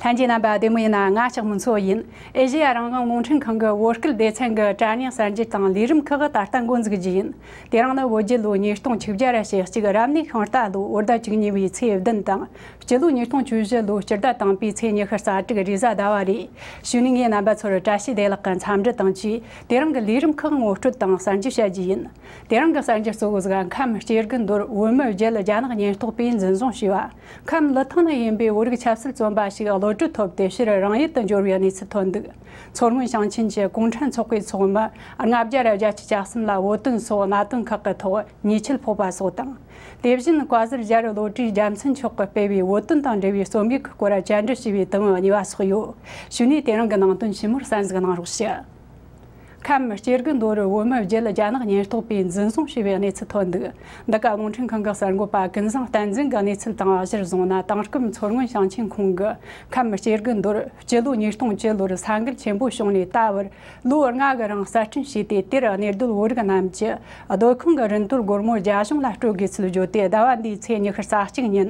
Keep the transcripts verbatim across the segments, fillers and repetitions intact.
ལྷན་རྒྱས་རྣམ་པ་བདེ་མོ་ཡིན་ན། ང་ལྕགས་མོ་མཚོ་ཡིན། ཨེ་ཤེ་ཡ་རང་དབང་རླུང་འཕྲིན་ཁང་གི་བོད་སྐད་སྡེ་ཚན་གྱི་དྲ་བརྙན་གསར་འགྱུར་དང་ལས་རིམ་ཁག་ད་ལྟ་འགོ་འཛུགས་རྒྱུ་ཡིན། དེ་རིང་ནི་བོད་རྒྱལ་ལོ་ཉིས་སྟོང་བཅུ་བརྒྱ་ར་ཞེ་གཅིག་རབ་གནས་ཤིང་རྟ་ལོ་བོད་ཟླ་བཅུ་གཉིས་པའི་ཚེས་བདུན་དང་། སྤྱི་ལོ་ཉིས་སྟོང་བཅུ་བཞི་ལོ་སྤྱི་ཟླ་དང་པོའི་ཚེས་ཉི་ཤུ་རྩ་དྲུག་རེས་གཟའ་ཟླ་བ་རེད། གཞུག་ནས་ངས་རྣམ་པ་ཚོར་བཀྲ་ཤིས་བདེ་ལེགས་ཀྱི་འཚམས་འདྲི་དང་བཅས། དེ་རིང་གི་ལས་རིམ་ཁག་ངོ་སྤྲོད་དང་གསར་འགྱུར་བཤད་རྒྱུ་ཡིན། དེ་རིང་གི་གསར་འགྱུར་གཙོ་བོ་ཟིག་ཁམས་སྐྱེ་རྒུ་མདོར་བོད་མི་བརྒྱད་རྒྱ་ནག་ཉེན་རྟོག་པས་འཛིན་བཟུང་བྱས་པ། ཁམས་ལི་ཐང་ནས་ཡིན་པའི་བོད་རིགས་ཆབ་སྲིད་བཙོན་པ་ཞིག་གློད་གྲོལ་ཐོབ་སྟེ་ཕྱིར་རང་ཡུལ་དུ་འབྱོར་བའི་གནས་ཚུལ་ཐོན་འདུག་མཚོ་སྔོན་ཞིང་ཆེན་གྱི་གུང་ཁྲན་ཚོགས་པའི་ཚོགས་མི་ལྔ་བརྒྱ་ར་བརྒྱད་ཅུ་གྱ་གསུམ་ལ་བོད་དོན་སོགས་གནད་དོན་ཁག་གི་ཐོག་ཉེས་ཆད་ཕོག་པ་སོགས་དང་། དེ་བཞིན་བཀའ་ཟུར་རྒྱ་རི་བློ་གྲོས་རྒྱལ་མཚན་མཆོག་གིས་སྤེལ་བའི་བོད་དོན་དང་འབྲེལ་བའི་རྩོམ་ཡིག་གི་སྐོར་བཅར་འདྲི་ཞུས་པའི་དུམ་བུ་གཉིས་པ་སོགས་ཡོད། གཞུག་ནས་དེ་རིང་གི་ནང་དོན་ཞིབ་མོར་གསན་གཟིགས་གནང་རོགས་ཞུ། ཁམས་སྐྱེ་རྒུ་མདོ་རུ་བོད་མི་བརྒྱད་རྒྱ་ནག་ཉེན་རྟོག་པས་འཛིན་བཟུང་བྱས་པའི་གནས་ཚུལ་ཐོན་འདུག་འདི་ག་རླུང་འཕྲིན་ཁང་གི་གསར་འགོད་པ་ཀུན་བཟང་བསྟན་འཛིན་གྱི་གནས་ཚུལ་དང་གཞིར་བཟུང་ན། དེང་སྐབས་མཚོ་སྔོན་ཞིང་ཆེན་ཁོངས་ཀྱི་ཁམས་སྐྱེ་རྒུ་མདོར་སྤྱི་ལོ་ཉིས་སྟོང་བཅུ་ལོར་ས་འགུལ་ཆེན་པོ་བྱུང་ནས་ད་བར་ལོ་ལྔ་གི་རིང་གསར་སྐྲུན་བྱས་ཏེ། དེར་གནས་སྡོད་བོད་རིགས་རྣམས་ཀྱི་སྡོད་ཁང་གི་རིན་དོད་སྒོར་མོ་བརྒྱ་གཞུང་ལ་སྤྲོད་དགོས་ཚུལ་བརྗོད་དེ། ཟླ་བ་འདིའི་ཚེས་ཉི་ཤུ་རྩ་གཅིག་ཉིན་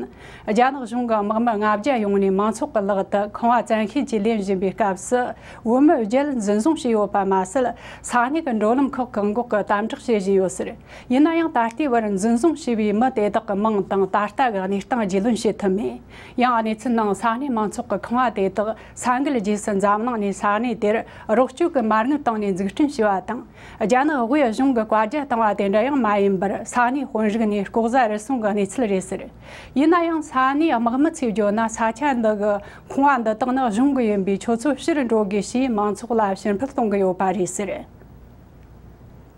རྒྱ་ནག་གཞུང་གི་དམག་མི་ལྔ་བརྒྱ་ཡོང་ནས་མང་ཚོགས་ཀྱི་ལག་ཏུ་ཁང་བ་བཙན་ཤེད་ཀྱིས་ལེན་བཞིན་པའི་སྐབས་སུ། བོད་མི་བརྒྱད་འཛིན་བཟུང་བྱས་ཡོད་པ་མ་ཟད། ས་གནས་ཀྱི་མགྲོན་ལམ་ཁག་བཀག་འགོག་གིས་དམ་དྲག་བྱེད་བཞིན་ཡོད་ཟེར། ཡིན་ན་ཡང་། ད་ལྟའི་བར་འཛིན་བཟུང་བྱས་པའི་མི་དེ་དག་གི་མིང་དང་ད་ལྟ་གི་གནས་སྟངས་རྒྱུས་ལོན་བྱེད་ཐུབ་མེད། ཡང་། གནས་ཚུལ་ནང་ས་གནས་མང་ཚོགས་ཀྱི་ཁང་བ་དེ་དག་ས་འགུལ་རྗེས་སུ་འཛམ་གླིང་ནས་ས་གནས་དེར་རོགས་སྐྱོབ་ཀྱི་མ་དངུལ་བཏང་ནས་འཛུགས་སྐྲུན་བྱས་པ་དང་། རྒྱ་ནག་དབུས་གཞུང་གི་བཀའ་རྒྱ་བཏང་བ་དེ་འདྲ་ཡང་མ་ཡིན་པར། ས་གནས་དཔོན་རིགས་ནས་ལྐོག་ཟ་རུལ་སུངས་ཀྱི་གནས་ཚུལ་རེད་ཟེར། ཡིན་ན་ཡང་། ས་གནས་དམག་མི་ཚོས་བརྗོད་ན། ས་ཆ་འདི་གི་ཁང་བ་འདི་དག་ནི་གཞུང་གི་ཡིན་པས། ཁྱོད་ཚོ་ཕྱིར་འགྲོ་དགོས་ཞེས་མང་ཚོགས་ལ་ཕྱིར་འཕུར་གཏོང་གི་ཡོད་པ་རེད་ཟེར།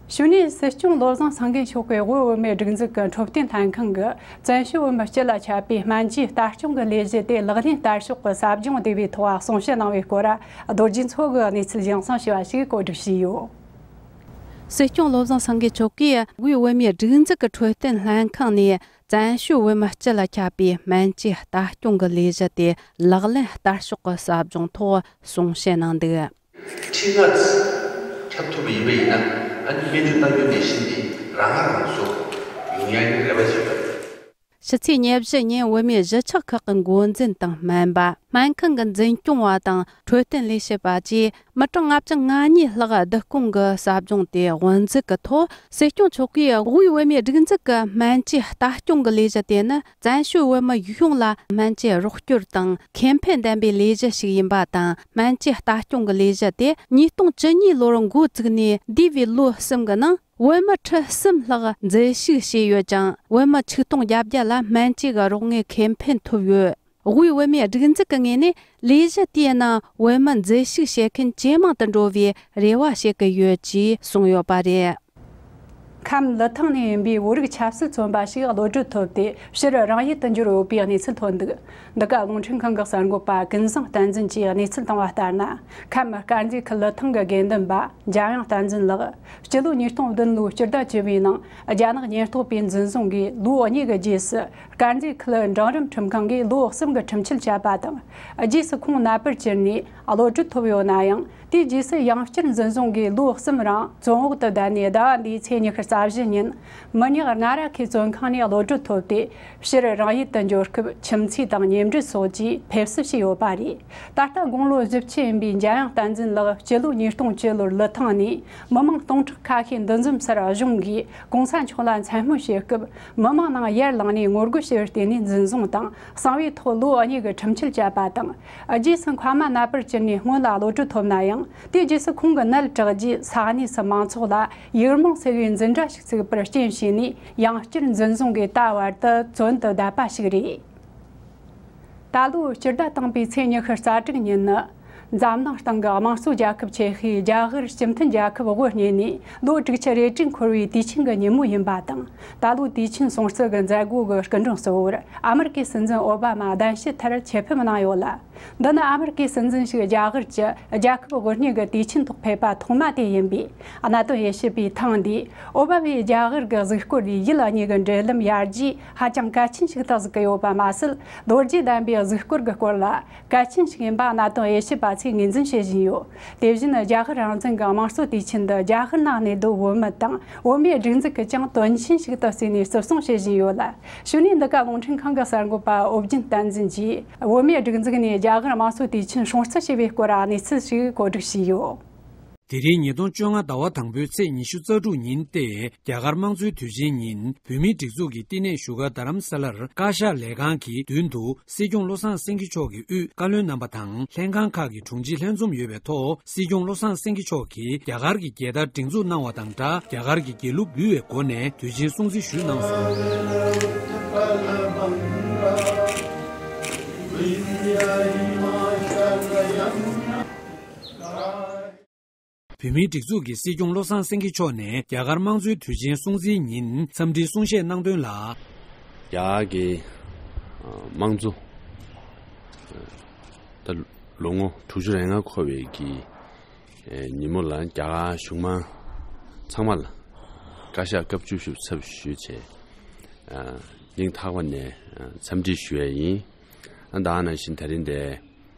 གཞུག་ནས་སྲིད་སྐྱོང་བློ་བཟང་སེང་གེ་མཆོག་གིས་དབུས་བོད་མིའི་སྒྲིག་འཛུགས་ཀྱི་འཕྲོད་བསྟེན་ལྷན་ཁང་གི་བཙན་བྱོལ་བོད་མི་སྤྱི་ལ་ཁྱབ་པའི་སྨན་བཅོས་ལྟ་སྐྱོང་གི་ལས་གཞི་དེ་ལག་ལེན་བསྟར་ཕྱོགས་ཀྱི་ཟབ་སྦྱོང་སྡེ་བའི་ཐོག་གསུང་བཤད་གནང་བའི་སྐོར། རྡོ་རྗེ་མཚོ་གིས་གནས་ཚུལ་རྒྱང་སྲིང་ཞུས་པ་ཞིག་གོ་སྒྲིག་བྱས་ཡོད། སྲིད་སྐྱོང་བློ་བཟང་སེང་གེ་མཆོག་གིས་དབུས་བོད་མིའི་སྒྲིག་འཛུགས་ཀྱི་འཕྲོད་བསྟེན་ལྷན་ཁང་ནས་བཙན་བྱོལ་བོད་མི་སྤྱི་ལ་ཁྱབ་པའི་སྨན་བཅོས་ལྟ་སྐྱོང་གི་ལས་གཞི་དེ་ལག་ལེན་བསྟར་ཕྱོགས་ཀྱི་ཟབ་སྦྱོང་ཐོག་གསུང་བཤད་གནང་འདུག་ཁྲིམས་ལ་ཁྱབ་ཐུབ་པ་ཡིན་པ་ཡིན་ན། ཨ་ནི་སྨན་བཅོས་གནང་རྒྱུ་ནས་གཞི་འདི་རང་ཁ་རང་གསོ་ཡོང་ཡག་གི་རེ་བ་བྱེད་པ་རེད། ཕྱི་ཚེས་ཉེར་བཞི་ཉིན་བོད་མིའི་གཞིས་ཆགས་ཁག་གི་འགོ་འཛིན་དང་སྨན་པ། སྨན་ཁང་གི་འཛིན་སྐྱོང་བ་དང་འཕྲོད་བསྟེན་ལས་བྱེད་པ་བཅས་མི་གྲངས་ལྔ་བཅུ་ང་གཉིས་ལྷག་བསྡུ་སྐོང་གི་ཟབ་སྦྱོང་དེ་དབུ་འཛུགས་ཀྱི་ཐོག་སྲིད་སྐྱོང་མཆོག་གིས་དབུས་བོད་མིའི་སྒྲིག་འཛུགས་ཀྱི་སྨན་བཅོས་ལྟ་སྐྱོང་གི་ལས་གཞི་དེ་ནི། བཙན་བྱོལ་བོད་མི་ཡོངས་ལ་སྨན་བཅོས་རོགས་སྐྱོར་དང་ཁེ་ཕན་ལྡན་པའི་ལས་གཞི་ཞིག་ཡིན་པ་དང་། སྨན་བཅོས་ལྟ་སྐྱོང་གི་ལས་གཞི་དེ་ཉིས་སྟོང་བཅུ་གཉིས་ལོར་འགོ་བཙུགས་ནས་འདས་པའི་ལོ་གསུམ་གྱི་ནང་བོད་མི་ཁྲི་གསུམ་ལྷག་འཛུལ་ཞུགས་བྱས་ཡོད་ཅིང་། བོད་མི་ཆིག་སྟོང་བརྒྱད་བརྒྱ་ལ་སྨན་བཅོས་ཀྱི་རོགས་དངུལ་ཁེ་ཕན་ཐོབ་ཡོད། དབུས་བོད་མིའི་སྒྲིག་འཛུགས་ཀྱི་ངོས་ནས་ལས་གཞི་དེའི་ནང་བོད་མི་འཛུལ་ཞུགས་བྱེད་མཁན་ཇེ་མང་དུ་འགྲོ་བའི་རེ་བ་བྱེད་ཀྱི་ཡོད་ཅེས་གསུངས་ཡོད་པ་རེད། ཁམས་ལི་ཐང་ནས་ཡིན་པའི་བོད་རིགས་ཆབ་སྲིད་བཙོན་པ་ཞིག་གློད་གྲོལ་ཐོབ་སྟེ་ཕྱིར་རང་ཡུལ་དུ་འབྱོར་ཡོད་པའི་གནས་ཚུལ་ཐོན་འདུག་འདི་ག་རླུང་འཕྲིན་ཁང་གི་གསར་འགོད་པ་ཀུན་བཟང་བསྟན་འཛིན་གྱིས་གནས་ཚུལ་བཏང་བ་ལྟར་ན། ཁམས་དཀར་མཛེས་ཁུལ་ལི་ཐང་གི་དགེ་འདུན་པ་འཇམ་དབྱངས་བསྟན་འཛིན་ལགས་སྤྱི་ལོ་ཉིས་སྟོང་བདུན་ལོའི་སྤྱི་ཟླ་བཅུ་པའི་ནང་རྒྱ་ནག་ཉེན་རྟོག་པས་འཛིན་བཟུང་གིས་ལོ་གཉིས་ཀྱི་རྗེས་སུ། དཀར་མཛེས་ཁུལ་འབྲིང་རིམ་ཁྲིམས་ཁང་གིས་ལོ་གསུམ་གྱི་ཁྲིམས་ཆད་བཅད་པ་དང་། རྗེས་སུ་ཁོང་ནད་པར་གྱུར་ནས་གློད་གྲོལ་ཐོབ་ཡོད་ན་ཡང་། དེའི་རྗེས་སུ་ཡང་བསྐྱར་འཛིན་བཟུང་གིས་ལོ་གསུམ་རིང་བཙོན་འོག་ཏུ་བསྡད་ནས། ཟླ་བ་འདིའི་ཚེས་ཉི་ཤུ་རྩ་བཞི་ཉིན་མི་ཉག་ང་ར་ཁའི་བཙོན་ཁང་ནས་གློད་གྲོལ་ཐོབ་སྟེ། ཕྱིར་རང་ཡུལ་དུ་འབྱོར་སྐབས་ཁྱིམ་མཚེས་དང་ཉེ་འབྲེལ་སོགས་ཀྱིས་ཕེབས་བསུ་བྱས་ཡོད་པ་རེད། ད་ལྟ་དགུང་ལོ་བཞི་བཅུ་ཡིན་པའི་འཇམ་དབྱངས་བསྟན་འཛིན་ལགས་སྤྱི་ལོ་ཉིས་སྟོང་བཅུ་ལོར་ལི་ཐང་ནས་མི་མང་སྟོང་ཕྲག་ཁ་ཤས་འདུ་འཛོམས་སར་གཞུང་གིས་གོང་ས་མཆོག་ལ་མཚན་སྨོད་བྱེད་སྐབས། མི་མང་ནང་ཡར་ལངས་ནས་ངོ་རྒོལ་བྱས་པར་བརྟེན་ནས་འཛིན་བཟུང་དང་གསང་བའི་ཐོག་ལོ་གཉིས་ཀྱི་ཁྲིམས་ཆད་བཅད་པ་དང་། རྗེས་སུ་མཁའ་མ་ནད་པར་གྱུར་ནས་སྔོན་ལ་གློད་གྲོལ་ཐོབ་ན་ཡང་། དེའི་རྗེས་སུ་ཁོང་གི་ནད་དྲག་རྗེས་ས་གནས་སུ་མང་ཚོགས་ལ་ཡིག་རྨོངས་སེལ་བའི་འཛིན་གྲྭ་ཞིག་བཙུགས་པར་རྐྱེན་བྱས་ནས། ཡང་བསྐྱར་འཛིན་བཟུང་གིས་ད་བར་དུ་བཙོན་དུ་བསྡད་པ་ཞིག་རེད། ད་ལོའི་སྤྱི་ཟླ་དང་པོའི་ཚེས་ཉི་ཤུ་རྩ་དྲུག་ཉིན་ནི། འཛམ་གླིང་སྟེང་གི་དམངས་གཙོ་རྒྱལ་ཁབ་ཆེ་ཤོས་རྒྱ་གར་སྤྱི་མཐུན་རྒྱལ་ཁབ་དབུ་བརྙེས་ནས་ལོ་དྲུག་ཅུ་རེ་དྲུག་འཁོར་བའི་དུས་ཆེན་གྱི་ཉིན་མོ་ཡིན་པ་དང་། ད་ལོའི་དུས་ཆེན་སྲུང་བརྩི་གི་མཛད་སྒོ་གི་སྐུ་མགྲོན་གཙོ་བོར་ཨ་མེ་རི་ཀའི་སྲིད་འཛིན་ཨོ་བྷ་མ་གདན་ཞུ་མཐར་ཆེད་ཕེབས་གནང་ཡོད་ལ། འདི་ནི་ཨ་མེ་རི་ཀའི་སྲིད་འཛིན་ཞིག་རྒྱ་གར་གྱི་རྒྱལ་ཁབ་དབུ་བརྙེས་ཀྱི་དུས་ཆེན་ཐོག་ཕེབས་པ་ཐོག་མ་དེ་ཡིན་པས། གནད་དོན་དབྱེ་ཞིབ་པས་ཐེངས་འདིའི་ཨོ་བྷ་མས་རྒྱ་གར་གྱི་གཟིགས་སྐོར་དེའི་ཡུལ་གཉིས་ཀྱི་འབྲེལ་ལམ་ཡར་རྒྱས་ཧ་ཅང་གལ་ཆེན་ཞིག་ཏུ་གཟིགས་ཀྱི་ཡོད་པ་མ་ཟད། ལོ་རྒྱུས་ལྡན་པའི་གཟིགས་སྐོར་གྱི་སྐོར་ལ་གལ་ཆེན་ཞིག་ཡིན་པ་གནད་དོན་དབྱེ་ཞིབ་པ་ ངོས་འཛིན་བྱེད་བཞིན་ཡོད། དེ་བཞིན་རྒྱ་གར་རང་བཙན་གྱི་དམངས་གཙོ་དུས་ཆེན་འདི་རྒྱ་གར་ནང་གནས་སྡོད་བོད་མི་དང་བོད་མིའི་སྒྲིག་འཛུགས་ཀྱིས་ཀྱང་དོན་ཆེན་ཞིག་ཏུ་བརྩིས་ནས་བརྩི་སྲུང་བྱེད་བཞིན་ཡོད་ལ། གཞུག་ནས་འདི་ག་རླུང་འཕྲིན་ཁང་གི་གསར་འགོད་པ་ཨོ་རྒྱན་བསྟན་འཛིན་གྱིས་བོད་མིའི་སྒྲིག་འཛུགས་ནས་རྒྱ་གར་དམངས་གཙོ་དུས་ཆེན་སྲུང་བརྩི་བྱས་པའི་སྐོར་གནས་ཚུལ་ཞིག་གོ་སྒྲིག་བྱས་ཡོད། དེ་རིང་ཉིས་སྟོང་བཅོ་ལྔ་ཟླ་བ་དང་པོའི་ཚེས་ཉི་ཤུ་རྩ་དྲུག་ཉིན་ཏེ། རྒྱ་གར་དམངས་གཙོའི་དུས་ཆེན་ཉིན་བོད་མིའི་སྒྲིག་འཛུགས་ཀྱི་བསྟི་གནས་བཞུགས་སྒར་རྡ་རམ་ས་ལར་བཀའ་ཤག་ལས་ཁང་གི་མདུན་དུ་སྲིད་སྐྱོང་བློ་བཟང་སེང་གེ་མཆོག་གི་དབུས་བཀའ་བློན་རྣམ་པ་དང་ལྷན་ཁང་ཁག་གི་དྲུང་ཆེ་ལྷན་འཛོམས་ཡོད་པའི་ཐོག་སྲིད་སྐྱོང་བློ་བཟང་སེང་གེ་མཆོག་གིས་རྒྱ་གར་གྱི་རྒྱལ་དར་སྒྲེང་འཛུགས་གནང་བ་དང་སྦྲགས་རྒྱ་གར་གྱི་རྒྱལ་གླུ་འབུལ་བའི་སྒོ་ནས་དུས་ཆེན་སྲུང་བརྩི་ཞུས་གནང་སོང་། བོད་མིའི་སྒྲིག་འཛུགས་ཀྱི་སྲིད་སྐྱོང་བློ་བཟང་སེང་གེ་མཆོག་ནས་རྒྱ་གར་དམངས་གཙོའི་དུས་ཆེན་སྲུང་བརྩིའི་ཉིན་འཚམས་འདྲིའི་གསུང་བཤད་གནང་དོན་ལ། རྒྱ་གར་གྱི་ཨ་དམངས་གཙོ་ཨ་ད་ལོ་ངོ་དྲུག་ཅུ་རེ་ལྔ་འཁོར་བའི་གི་ཨ་ཉིན་མོ་ལ་རྒྱ་གར་གཞུང་མང་ཚང་མ་ལ་བཀའ་ཤག་སྐབས་བཅུ་བཞི་པ་ཚབ་ཞུས་བྱས་ཨ་སྙིང་ཐག་པ་ནས་ཨ་འཚམས་འདྲི་ཞུ་ཡ་ཡིན། ཨ་ད་ག་ནང་བཞིན་དེ་རིང་འདིར་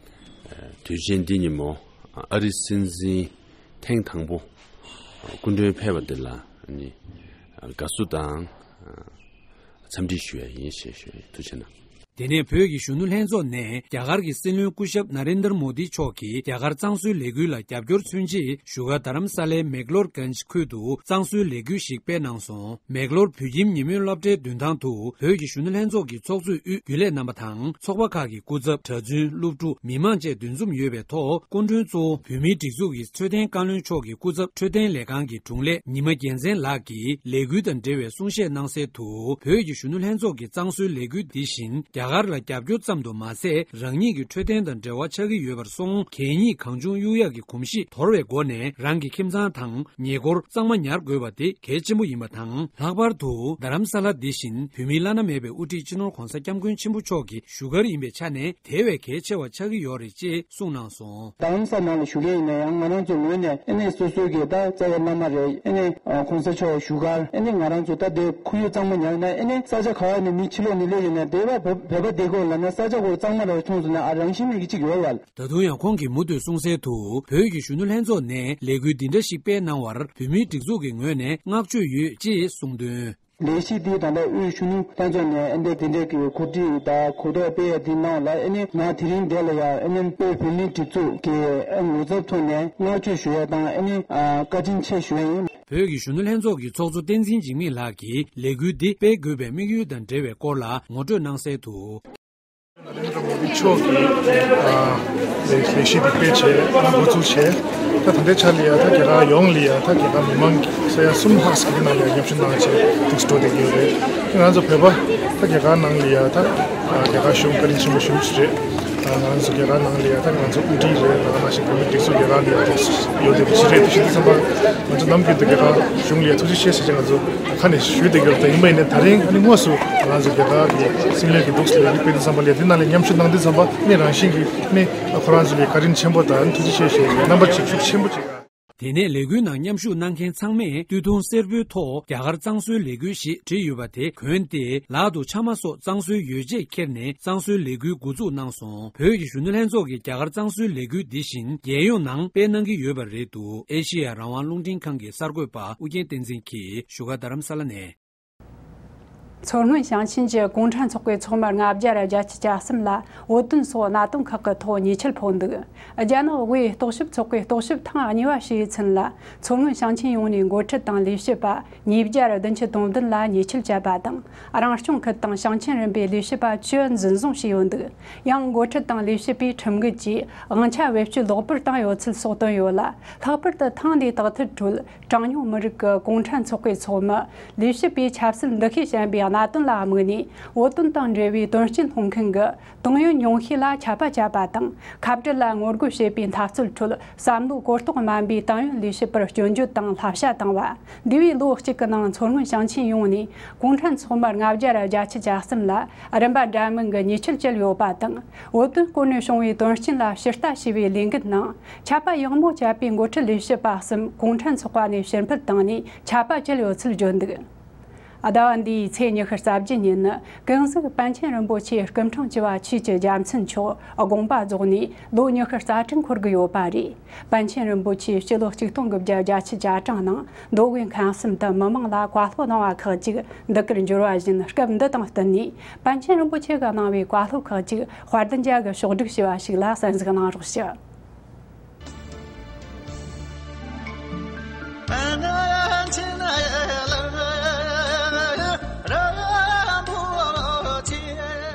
ཨ་དུས་ཆེན་འདི་ཉིན་མོ་ཨ་རིའི་སྲིད་འཛིན་ཐེངས་དང་པོ་སྐུ་མགྲོན་ཕེབས་པ་འདི་ལ་ནི་དགའ་བསུ་དང་འཚམས་འདྲི་ཞུ་ཡ་ཡིན་ཞེས་ཞུ་ཡ་ཡིན། ཐུགས་རྗེ་གནང་། དེ་ནས་བོད་ཀྱི་གཞོན་ནུ་ལྷན་ཚོགས་ནས་རྒྱ་གར་གྱི་སྲིད་བློན་སྐུ་ཞབས་ན་རེན་དར་མོ་དི་མཆོག་གིས་རྒྱ་གར་གཙང་བཟོའི་ལས་འགུལ་ལ་རྒྱབ་སྐྱོར་མཚོན་ཆེད་བཞུགས་སྒར་རྡ་རམ་ས་ལའི་མེག་ལོར་གན་ཇི་ཁུལ་དུ་གཙང་བཟོའི་ལས་འགུལ་ཞིག་སྤེལ་གནང་སོང་། མེག་ལོར་བོད་ཁྱིམ་ཉིན་མོའི་སློབ་གྲྭའི་མདུན་ཐང་དུ་བོད་ཀྱི་གཞོན་ནུ་ལྷན་ཚོགས་ཀྱི་ཚོགས་གཙོས་དབུས་རྒྱུན་ལས་རྣམ་པ་དང་ཚོགས་པ་ཁག་གི་སྐུ་ཚབ། གྲྭ་བཙུན། སློབ་ཕྲུག། མི་མང་བཅས་འདུ་འཛོམས་ཡོད་པའི་ཐོག་སྐུ་མགྲོན་གཙོ་བོ་བོད་མིའི་སྒྲིག་འཛུགས་ཀྱི་འཕྲོད་བསྟེན་བཀའ་བློན་མཆོག་གི་སྐུ་ཚབ་འཕྲོད་བསྟེན་ལས་ཁང་གི་དྲུང་ལས་ཉི་མ་རྒྱལ་མཚན་ལགས་ཀྱིས་ལས་འགུལ་དང་འབྲེལ་བའི་གསུང་བཤད་གནང་གསལ་དུ། བོད་ཀྱི་གཞོན་ནུ་ལྷན་ཚོགས་ཀྱི་གཙང་བཟོའི་ལས་འགུལ་འདི་བཞིན་རྒྱ་གར་ལ་རྒྱབ་སྐྱོར་ཙམ་དུ་མ་ཟད། རང་ཉིད་ཀྱི་འཕྲོད་བསྟེན་དང་འབྲེལ་བ་ཆགས་ཀྱི་ཡོད་པར་སོང་། གད་སྙིགས་གང་བྱུང་གཡུག་ཡག་གི་གོམས་གཤིས་དོར་བའི་སྒོ་ནས་རང་གི་ཁྱིམ་ཚང་དང་ཉེ་འཁོར་གཙང་མ་ཉར་དགོས་པ་དེ་གལ་ཆེན་པོ་ཡིན་པ་དང་། ལྷག་པར་དུ་རྡ་རམ་ས་ལ་འདི་བཞིན་བོད་མིའི་བླ་ན་མེད་པའི་དབུ་ཁྲིད་སྤྱི་ནོར་༸གོང་ས་༸སྐྱབས་མགོན་ཆེན་པོ་མཆོག་གི་བཞུགས་སྒར་ཡིན་པའི་ཆ་ནས་དེ་བས་གལ་ཆེ་བ་ཆགས་ཀྱི་ཡོད་རེད་ཅེས་གསུངས་གནང་སོང་། རྡ་རམ་ས་ལ་ནང་ལ་བཞུགས་མཁན་ཡིན་ན་ཡང་ང་རང་ཚོའི་ངོས་ནས་ཨ་ནི་སོ་སོའི་གི་ད་རྩ་བའི་བླ་མ་རེད། ཨ་ནི་༸གོང་ས་མཆོག་བཞུགས་སྒར། ཨ་ནི་ང་རང་ཚོ་ད་དེ་ཁོར་ཡུག་གཙང་མ་ཉར་ན། ཨ་ནི་ས་ཆ་ག་བ་ནས་མི་ཕྱི་ལོགས་ནས་སླེབས་ཡོང་ན་དེ་བ་བོད་བོད་པ་དེ་གོ་ལ་ན་ས་ཆ་གོ་གཙང་མ་རེ་བ་བྱུང་སོང་ན་ཨ་རང་བཞིན་མི་གི་གཅིག་ཡོད་བ། ད་དུང་ཡང་ཁོང་གིས་མུ་མཐུད་གསུངས་གསལ་དུ། བོད་ཀྱི་གཞོན་ནུ་ལྷན་ཚོགས་ནས་ལས་འགུལ་འདི་འདྲ་ཞིག་སྤེལ་གནང་བར་བོད་མིའི་སྒྲིག་འཛུགས་ཀྱི་ངོས་ནས་བསྔགས་བརྗོད་ཡོད་ཅེས་གསུངས་དོན། ལས་གཞི་འདི་ད་ལྟ་དབུས་གཞོན་ནུ་ལྷན་ཚོགས་ནས་ཨ་ནི་དེ་འདྲའི་གི་གོ་སྒྲིག་དང་གོ་རྟོགས་སྤེལ་ཡ་འདི་གནང་བ་ལ་ཨ་ནི་ང་དེ་རིང་འདི་ལ་ཡང་ཨ་ནི་དབུས་བོད་མིའི་སྒྲིག་འཛུགས་ཀྱི་ངོ་ཚབ་ཐོག་ནས་བསྔགས་བརྗོད་ཞུ་ཡ་དང་ཨ་ནི་བཀའ་དྲིན་ཆེ་ཞུ་ཡ་ཡིན། བོད་ཀྱི་གཞོན་ནུ་ལྷན་ཚོགས་ཀྱི་ཚོགས་གཙོ་བསྟན་འཛིན་འཇིགས་མེད་ལགས་ཀྱིས་ལས་འགུལ་འདི་སྤེལ་དགོས་པའི་དམིགས་ཡུལ་དང་འབྲེལ་བའི་སྐོར་ལ་ངོ་སྤྲོད་གནང་གསལ་དུ། མོ་དི་མཆོག་གིས་ཨ་ལས་ལས་གཞི་འདི་སྤེལ་བྱས་ཨ་འགོ་འཛུགས་བྱས། ད་ད་ལྟའི་ཆ་ལ་ཡ་ད་རྒྱ་གར་ཡོངས་ལ་ཡ་ད་རྒྱ་གར་མི་མང་ས་ཡ་གསུམ་ལྷག་ཙམ་གྱི་ནང་ལ་ཡ་མཉམ་ཞུགས་གནང་བྱས་འདུག་སེ་འགྲོ་བསྡད་ཀྱི་ཡོད་རེད། ང་ཚོ་བོད་པ་ད་རྒྱ་གར་ནང་ལ་ཡ་ད་རྒྱ་གར་གཞུང་བཀའ་དྲིན་ཆེན་པོ་ཞུ་རྒྱུ་རེད། ང་ཚོ་རྒྱ་གར་ནང་ལ་ཡ་ད་ང་ཚོ་དབུ་ཁྲིད་རེད། ད་ནང་བཞིན་བོད་མི་སྒྲིག་འཛུགས་རྒྱ་གར་ལ་ཡ་ཡོད་བསྡད་པ་ཞིག་རེད། དེ་བཞིན་དུ་བསམ་པ་ང་ཚོ་ནམ་རྒྱུན་དུ་རྒྱ་གར་གཞུང་ལ་ཡ་ཐུགས་རྗེ་ཆེ་ཟེར་ཅིག་ང་ཚོ་ཁ་ནས་ཞུས་བསྡད་ཀྱི་ཡོད་རེད། ད་ཡིན་པ་ཡིན་ནའི་ད་རིང་ཨ་ནི་དངོས་སུ་ང་ཚོ་རྒྱ་གར་གྱི་སྲིད་བློན་གྱི་འདུག་སེ་ལས་འགུལ་སྤེལ་དུས་ཙམ་པ་ལ་ཡ་འདི་ནང་ལ་མཉམ་ཞུགས་གནང་དུས་ཙམ་པ་ཨ་ནི་རང་བཞིན་གྱིས་ཨ་ནི་ཁོ་རང་ཚོ་ལ་བཀའ་དྲིན་ཆེན་པོ་དང་ཐུགས་རྗེ་ཆེ་ཞུ་བའི་རྣམ་པ་ཅིག་ཤུགས་ཆེན་པོ་ཅིག་དེ་ནས་ལས་འགུལ་ནང་མཉམ་ཞུགས་གནང་མཁན་ཚང་མས་སྟོད་ཐུང་སེར་པོའི་ཐོག་རྒྱ་གར་གཙང་བཟོའི་ལས་འགུལ་ཞེས་བྲིས་ཡོད་པ་དེ་གོན་ཏེ། ལག་ཏུ་ཕྱགས་མ་སོགས་གཙང་བཟོའི་ཡོ་བྱད་འཁྱེར་ནས་གཙང་བཟོའི་ལས་འགུལ་འགོ་འཛུགས་གནང་སོང་། བོད་ཀྱི་གཞོན་ནུ་ལྷན་ཚོགས་ཀྱིས་རྒྱ་གར་གཙང་བཟོའི་ལས་འགུལ་འདི་བཞིན་རྒྱལ་ཡོངས་ནང་སྤེལ་གནང་གི་ཡོད་པ་རེད་འདུག་ཨེ་ཤེ་ཡ་རང་དབང་རླུང་འཕྲིན་ཁང་གི་གསར་འགོད་པ་ཨུ་རྒྱན་བསྟན་འཛིན་གྱིས་བཞུགས་སྒར་རྡ་རམ་ས་ལ་ནས། མཚོ་སྔོན་ཞིང་ཆེན་གྱི་གུང་ཁྲན་ཚོགས་པའི་ཚོགས་མི་ལྔ་བརྒྱ་ར་བརྒྱད་ཅུ་གྱ་གསུམ་ལ་འོ་དོད་སོགས་གནད་དོན་ཁག་གི་ཐོག་ཉེས་ཆད་ཕོག་འདུག་རྒྱ་ནག་དབུས་རྟོག་ཞིབ་ཚོགས་པའི་རྟོག་ཞིབ་ཐེངས་གཉིས་པ་ཞུས་ཚུན་ལ་མཚོ་སྔོན་ཞིང་ཆེན་ཡོངས་ནས་འགོ་ཁྲིད་དང་ལས་བྱེད་པ་ཉིས་བརྒྱ་ར་བདུན་ཅུ་དོན་བདུན་ལ་ཉེས་ཆད་བཅད་པ་དང་། རང་སྐྱོང་ཁུལ་དང་ཞིང་ཆེན་རིམ་པའི་ལས་བྱེད་པ་བཅུ་འཛིན་བཟུང་བྱས་ཡོད་འདུག་ཡང་འགོ་ཁྲིད་དང་ལས་བྱེད་པས་ཁྲིམས་འགལ་གྱིས་དབང་ཆ་བེད་སྤྱོད་ལོག་པར་བཏང་ཡོད་ཚུལ་སོགས་བཏོན་ཡོད་ལ། ལྷག་པར་དུ་ཐེངས་འདིའི་དག་ཐེར་ཁྲོད། གྲངས་ཉུང་མི་རིགས་ཀྱི་གུང་ཁྲན་ཚོགས་པའི་ཚོགས་མི་ལས་བྱེད་པས་ཆབ་སྲིད་འདུ་ཤེས་ཞན་པའི་གནད་དོན་ལ་དམིགས་ནས་འོ་དོད་དང་འབྲེལ་བའི་དོན་རྐྱེན་སློང་མཁན་གྱི་ཏང་ཡོན་ཉུང་ཤས་ལ་ཆད་པ་བཅད་པ་དང་། ཁ་བྲལ་ལ་ངོ་རྒོལ་བྱེད་པའི་འཐབ་རྩོད་ཁྲོད་བསམ་བློ་གོ་རྟོགས་དམན་པའི་ཏང་ཡོན་ལས་བྱེད་པར་སྐྱོན་བརྗོད་དང་བསླབ་བྱ་བཏང་བ། འདས་པའི་ལོ་གཅིག་གི་ནང་མཚོ་སྔོན་ཞིང་ཆེན་ཡོངས་ནས་གུང་ཁྲན་ཚོགས་མི་ལྔ་བརྒྱ་ར་བརྒྱད་ཅུ་གྱ་གསུམ་ལ་རིམ་པ་འདྲ་མིན་གྱི་ཉེས་ཆད་བཅད་ཡོད་པ་དང་། འོ་དོད་སྐོར་ནས་བྱུང་བའི་དོན་རྐྱེན་ལ་ཕྱིར་ལྟ་བྱས་པའི་ལས་འགུལ་ནང་ཆད་པ་ཡང་མོ་བཅད་པའི་འགོ་ཁྲིད་ལས་བྱེད་པ་གསུམ་གུང་ཁྲན་ཚོགས་པ་ནས་ཕྱིར་འཕུད་བཏང་ནས་ཆད་པ་བཅད་ཡོད་ཚུལ་བརྗོད་འདུག་ཟླ་བ་འདིའི་ཚེས་ཉི་ཤུ་རྩ་བརྒྱད་ཉིན་ནི་ཀུན་གཟིགས་པཎ་ཆེན་རིན་པོ་ཆེ་སྐུ་ཕྲེང་བཅུ་བ་ཆོས་ཀྱི་རྒྱལ་མཚན་མཆོག་དགོངས་པ་རྫོགས་ནས་ལོ་ཉི་ཤུ་རྩ་དྲུག་འཁོར་གྱི་ཡོད་པ་རེད། པཎ་ཆེན་རིན་པོ་ཆེ་སྤྱི་ལོ་ཆིག་སྟོང་དགུ་བརྒྱ་བརྒྱད་ཅུ་གྱ་གྲངས་ནང་མདོ་དབུས་ཁམས་གསུམ་དུ་མི་མང་ལ་བཀའ་སློབ་གནང་བ་ཁག་ཅིག་འདི་གར་འབྱོར་བ་བཞིན། སྐབས་འདི་དང་བསྟུན་ནས་པཎ་ཆེན་རིན་པོ་ཆེ་གིས་གནང་བའི་བཀའ་སློབ་ཁག་ཅིག་དཔལ་ལྡན་རྒྱལ་གྱིས་ཕྱོགས་བསྒྲིགས་བྱས་པ་ཞིག་ལ་གསན་གཟིགས་གནང་རོགས་ཞུ།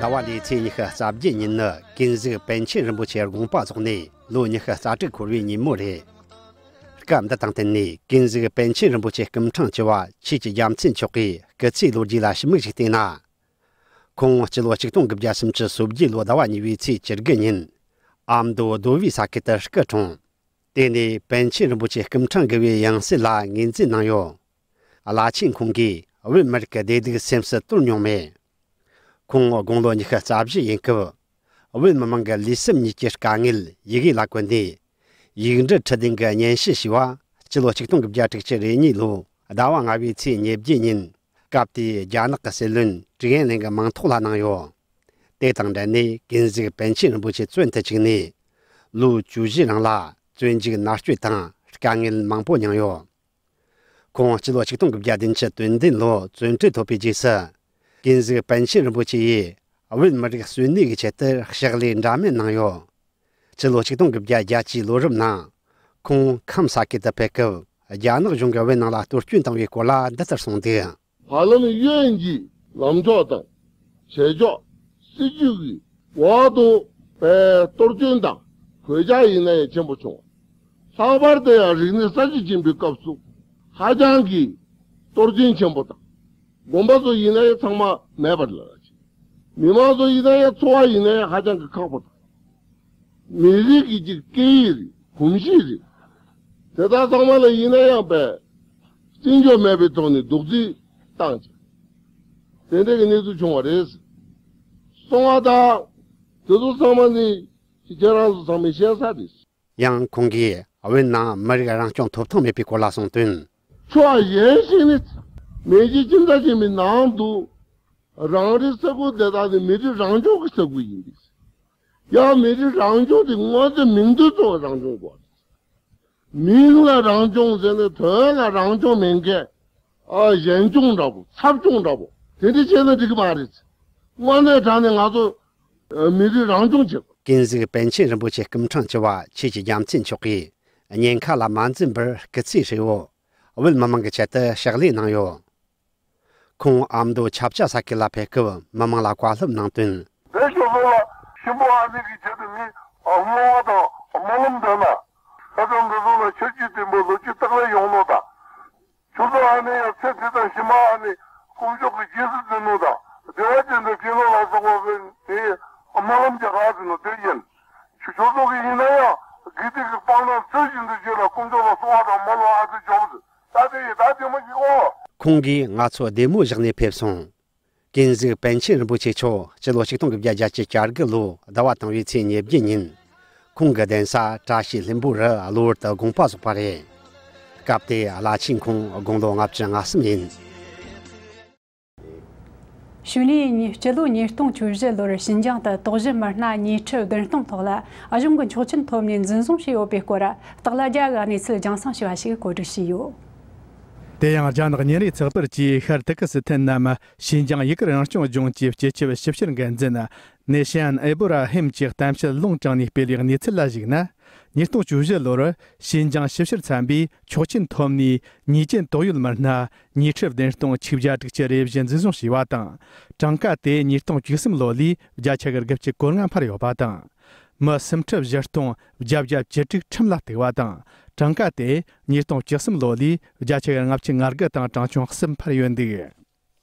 ཟླ་བ་འདིའི་ཚེས་ཉི་ཤུ་རྩ་བརྒྱད་ཉིན་ནི་ཀུན་གཟིགས་པཎ་ཆེན་རིན་པོ་ཆེ་དགོངས་པ་རྫོགས་ནས་ལོ་ཉི་ཤུ་རྩ་དྲུག་འཁོར་བའི་ཉིན་མོ་རེད། སྐབས་འདི་དང་བསྟུན་ནས་ཀུན་གཟིགས་པཎ་ཆེན་རིན་པོ་ཆེ་སྐུ་ཕྲེང་བཅུ་བ་ཆོས་ཀྱི་རྒྱལ་མཚན་མཆོག་གི་སྐུ་ཚེའི་ལོ་རྒྱུས་ལ་ཞིབ་མོ་ཞིག་བལྟས་ན། ཁོང་སྤྱི་ལོ་ཆིག་སྟོང་དགུ་བརྒྱ་སུམ་ཅུ་སོ་བརྒྱད་ལོའི་ཟླ་བ་གཉིས་པའི་ཚེས་བཅུ་དགུ་ཉིན་ཨ་མདོ་རྡོ་བའི་ས་ཁུལ་དུ་སྐུ་འཁྲུངས། དེ་ནས་པཎ་ཆེན་རིན་པོ་ཆེ་སྐུ་ཕྲེང་དགུ་བའི་ཡང་སྲིད་ལ་ངོས་འཛིན་གནང་ཡོད། བླ་ཆེན་ཁོང་གིས་བོད་མི་རིགས་ཀྱི་བདེ་སྡུག་སེམས་སུ་དོར་མྱོང་མེད། ཁོང་དགུང་ལོ་ཉི་ཤུ་རྩ་བཞི་ཡིན་སྐབས། བོད་མི་མང་གི་ལུས་སེམས་གཉིས་ཀྱི་དཀའ་ངལ་ཡི་གེ་ལ་བཀོད་ནས། ཡིག་འབྲུ་ཁྲི་བདུན་གྱི་སྙན་ཞུ་ཞུས་པ་སྤྱི་ལོ་ཆིག་སྟོང་དགུ་བརྒྱ་དྲུག་ཅུ་རེ་གཉིས་ལོའི་ཟླ་བ་ལྔ་པའི་ཚེས་ཉེར་བརྒྱད་ཉིན། སྐབས་དེའི་རྒྱ་ནག་གི་སྲིད་བློན་ཀྲིག་ཡན་ལེང་གི་མིང་ཐོག་ལ་གནང་ཡོད། དེ་དང་འབྲེལ་ནས་ཀུན་གཟིགས་པཎ་ཆེན་རིན་པོ་ཆེ་བཙོན་དུ་བཅུག་ནས། ལོ་བཅུ་བཞིའི་རིང་ལ་བཙོན་འཇུག་མནར་གཅོད་དང་དཀའ་ངལ་མང་པོ་མྱངས་ཡོད། ཁོང་སྤྱི་ལོ་ཆིག་སྟོང་དགུ་བརྒྱ་བདུན་ཅུ་དོན་བདུན་ལོར་བཙོན་གྲོལ་ཐོབ་པའི་རྗེས་སུ། ཀུན་གཟིགས་པཎ་ཆེན་རིན་པོ་ཆེ་ཡིས་བོད་མི་རིགས་གསོན་གནས་ཀྱི་ཆེད་དུ་ཕྱག་ལས་འདྲ་མིན་གནང་ཡོད། སྤྱི་ལོ་ཆིག་སྟོང་དགུ་བརྒྱ་བརྒྱད་ཅུའི་ལོ་རབས་ནང་། ཁོང་ཁམས་ས་ཁུལ་དུ་ཕེབས་སྐབས། རྒྱ་ནག་གཞུང་གིས་བོད་ནང་ལ་གཏོར་སྐྱོན་བཏང་བའི་སྐོར་ལ་འདི་ལྟར་གསུངས་འདུག། བར་ལམ་གཡོན་གྱི་ལམ་ཕྱོགས་དང་བྱེད་ཕྱོགས་སྲིད་ཇུས་ཀྱི་འོག་ཏུ་པའི་གཏོར་སྐྱོན་དང་གོད་ཆག་ཡིན་ན་ཡང་ཆེན་པོ་བྱུང་བ། ལྷག་པར་དུ་ཡང་རིག་གནས་གསར་བརྗེ་ཕྱིན་པའི་སྐབས་སུ་ཧ་ཅང་གི་གཏོར་སྐྱོན་ཆེན་པོ་དང་། དགོན་པ་ཚོ་ཡིན་ན་ཡང་ཚང་མ་མེད་པར་ལ། མི་མང་ཚོ་ཡིན་ན་ཡང་འཚོ་བ་ཡིན་ན་ཡང་ཧ་ཅང་གི་ཁག་པོ་དང་། མི་རིགས་ཀྱི་ཅིག་སྐད་ཡིག་རེད། གོམས་གཤིས་རེད། དེ་དག་ཚང་མ་ལ་ཡིན་ན་ཡང་པས་བརྩི་འཇོག་མེད་པའི་ཐོག་ནས་གདུག་རྩུབ་བཏང་ཅིང་། དེ་འདྲ་གི་གནས་ཚུལ་བྱུང་བ་རེད། སོང་བ་དང་། དེ་ཚོ་ཚང་མ་ནི་ཁྱེད་རང་ཚོ་ཚང་མས་ཤེས་གསལ་རེད། ཡང་ཁོང་གིས་བོད་ནང་མི་རིགས་རང་སྐྱོང་ཐོབ་ཐང་མེད་པའི་སྐོར་ལ་གསུངས་དོན། ཕྱོགས་གཞན་ཞིག་ནི། མེས་རྒྱལ་ཁྱིམ་ཚང་ཆེན་མོའི་ནང་དུ། རང་རེའི་ས་ཁུལ་དེ་དག་ནི་མི་རིགས་རང་སྐྱོང་གི་ས་ཁུལ་ཡིན་པས། ཡང་མི་རིགས་རང་སྐྱོང་དེ་དངོས་དེ་མིང་དོན་གཙོ་བོ་རང་སྐྱོང་དགོས། མིང་ལ་རང་སྐྱོང་ཟེར་ནས་དོན་ལ་རང་སྐྱོང་མེད་མཁན། ཨ་གཞན་སྐྱོང་འདྲ་པོ་ཚབ་སྐྱོང་འདྲ་པོ་དེ་འདྲ་བྱས་ན་འགྲིག་གི་མ་རེད། དངོས་གནས་དྲང་ནས་ང་ཚོ་མི་རིགས་རང་སྐྱོང་བྱེད་དགོས། ཀུན་གཟིགས་པཎ་ཆེན་རིན་པོ་ཆེ་སྐུ་ཕྲེང་བཅུ་བ་ཆོས་ཀྱི་རྒྱལ་མཚན་མཆོག་གིས་ཉེན་ཁ་ལ་མ་འཛེམས་པར་སྐུ་ཚེ་ཧྲིལ་བོ་བོད་མི་མང་གི་ཆེད་དུ་ཕྱག་ལས་གནང་ཡོད། ཁོང་ཨ་མདོ་ཆབ་ཆ་ས་ཁུལ་ལ་ཕེབས་སྐབས་མི་མང་ལ་བཀའ་སློབ་གནང་དོན། བོད་ཆོལ་ཚོགས་ལ་གཤིན་པོ་ཨ་ནེ་གི་ཆེད་དུ་ངས་བསྔོ་བ་དང་སྨོན་ལམ་འདོན་ན། ད་ལྟ་འདི་ཚོ་ལ་ཆོས་ཀྱི་བསྟན་པ་ལོ་རྒྱུས་བརྟག་ལས་ཡོང་ནོ་དང་། ཆུ་ཚོད་ཨ་ནེ་ཡང་ཚེ་འདི་དང་ཕྱི་མ་ཨ་ནེ་དཀོན་མཆོག་གི་རྗེས་སུ་འཛིན་ནོ་དང་བདེ་བ་ཅན་དུ་སྐྱེ་ནོ་ལ་སོགས་པ་དེ་སྨོན་ལམ་རྒྱག་ག་ཟེར་ནོ་དེ་ཡིན། ཆུ་ཚོད་ཀྱི་ཡིན་ན་ཡང་དགེ་སྡིག་གི་སྤང་བླང་ཚུལ་བཞིན་དུ་བྱས་ལ་དཀོན་མཆོག་ལ་གསོལ་བ་དང་སྨོན་ལམ་ཨ་ཙི་འཇོག་ཟེར། ད་དེ་ཡི་ད་དེ་མོ་ཞིག་ཨོ། ཁོང་གིས་ང་ཚོ་བདེ་མོ་བཞག་ནས་ཕེབས་སོང་། ཀུན་གཟིགས་པཎ་ཆེན་རིན་པོ་ཆེ་མཆོག་སྤྱི་ལོ་ཆིག་སྟོང་དགུ་བརྒྱ་བརྒྱད་ཅུ་གྱ་དགུ་ལོའི་ཟླ་བ་དང་པོའི་ཚེས་ཉེར་བརྒྱད་ཉིན། ཁོང་གི་གདན་ས་བཀྲ་ཤིས་ལྷུན་པོ་རུ་གློ་བུར་དུ་དགོངས་པ་རྫོགས་པ་རེད། སྐབས་དེའི་བླ་ཆེན་ཁོང་དགུང་ལོ་ལྔ་བཅུ་ང་གསུམ་ཡིན། གཞུག་ནས་སྤྱི་ལོ་ཉིས་སྟོང་བཅུ་བཞི་ལོར་ཞིན་ཅང་དུ་དོགས་གཞི་མི་སྣ་ཉེས་ཁྲི་བདུན་སྟོང་ཐོག་ལ་གཞུང་གི་ཆོག་མཆན་ཐོབ་ནས་འཛིན་བཟུང་བྱས་ཡོད་པའི་སྐོར་སྟག་ལྷ་རྒྱལ་གྱིས་གནས་ཚུལ་རྒྱང་སྲིང་ཞུས་པ་ཞིག་གོ་སྒྲིག་བྱས་ཡོད། དེ་ཡང་རྒྱ་ནག་ཉིན་རེའི་ཚགས་པར་གྱིས་ཤར་ཏུར་ཀི་སི་ཐན་ནམ་ཞིན་ཅང་ཡུ་གུར་རང་སྐྱོང་ལྗོངས་ཀྱི་སྤྱི་ཁྱབ་ཞིབ་བཤེར་འགན་འཛིན་ནེ་ཤན་ཨེ་བོ་ར་ཧིམ་གྱིས་གཏམ་བཤད་ལུང་དྲངས་ནས་སྤེལ་བའི་གནས་ཚུལ་ལ་གཞིགས་ན། ཉིས་སྟོང་བཅུ་བཞི་ལོར་ཞིན་ཅང་ཞིབ་བཤེར་ཚན་པས་ཆོག་མཆན་ཐོབ་ནས་ཉེས་ཅན་དོགས་ཡོད་མི་སྣ་ཉེས་ཁྲི་བདུན་སྟོང་ཆིག་བརྒྱ་དྲུག་ཅུ་རེ་བཞི་འཛིན་བཟུང་བྱས་པ་དང་། གྲངས་ཀ་དེ་ཉིས་སྟོང་བཅུ་གསུམ་ལོ་ལས་བརྒྱ་ཆ་གི་དགུ་བཅུ་གོ་ལྔ་འཕར་ཡོད་པ་དང་། མི་སུམ་ཁྲི་བཞི་སྟོང་བརྒྱད་བརྒྱ་བཅུ་དྲུག་ཁྲིམས་ལ་གཏུགས་པ་དང་། གྲངས་ཀ་དེ་ཉིས་སྟོང་བཅུ་གསུམ་ལོ་ལས་བརྒྱ་ཆ་གི་ལྔ་བཅུ་ང་དགུ་དང་གྲངས་ཆུང་གསུམ་འཕར་ཡོད་འདུག།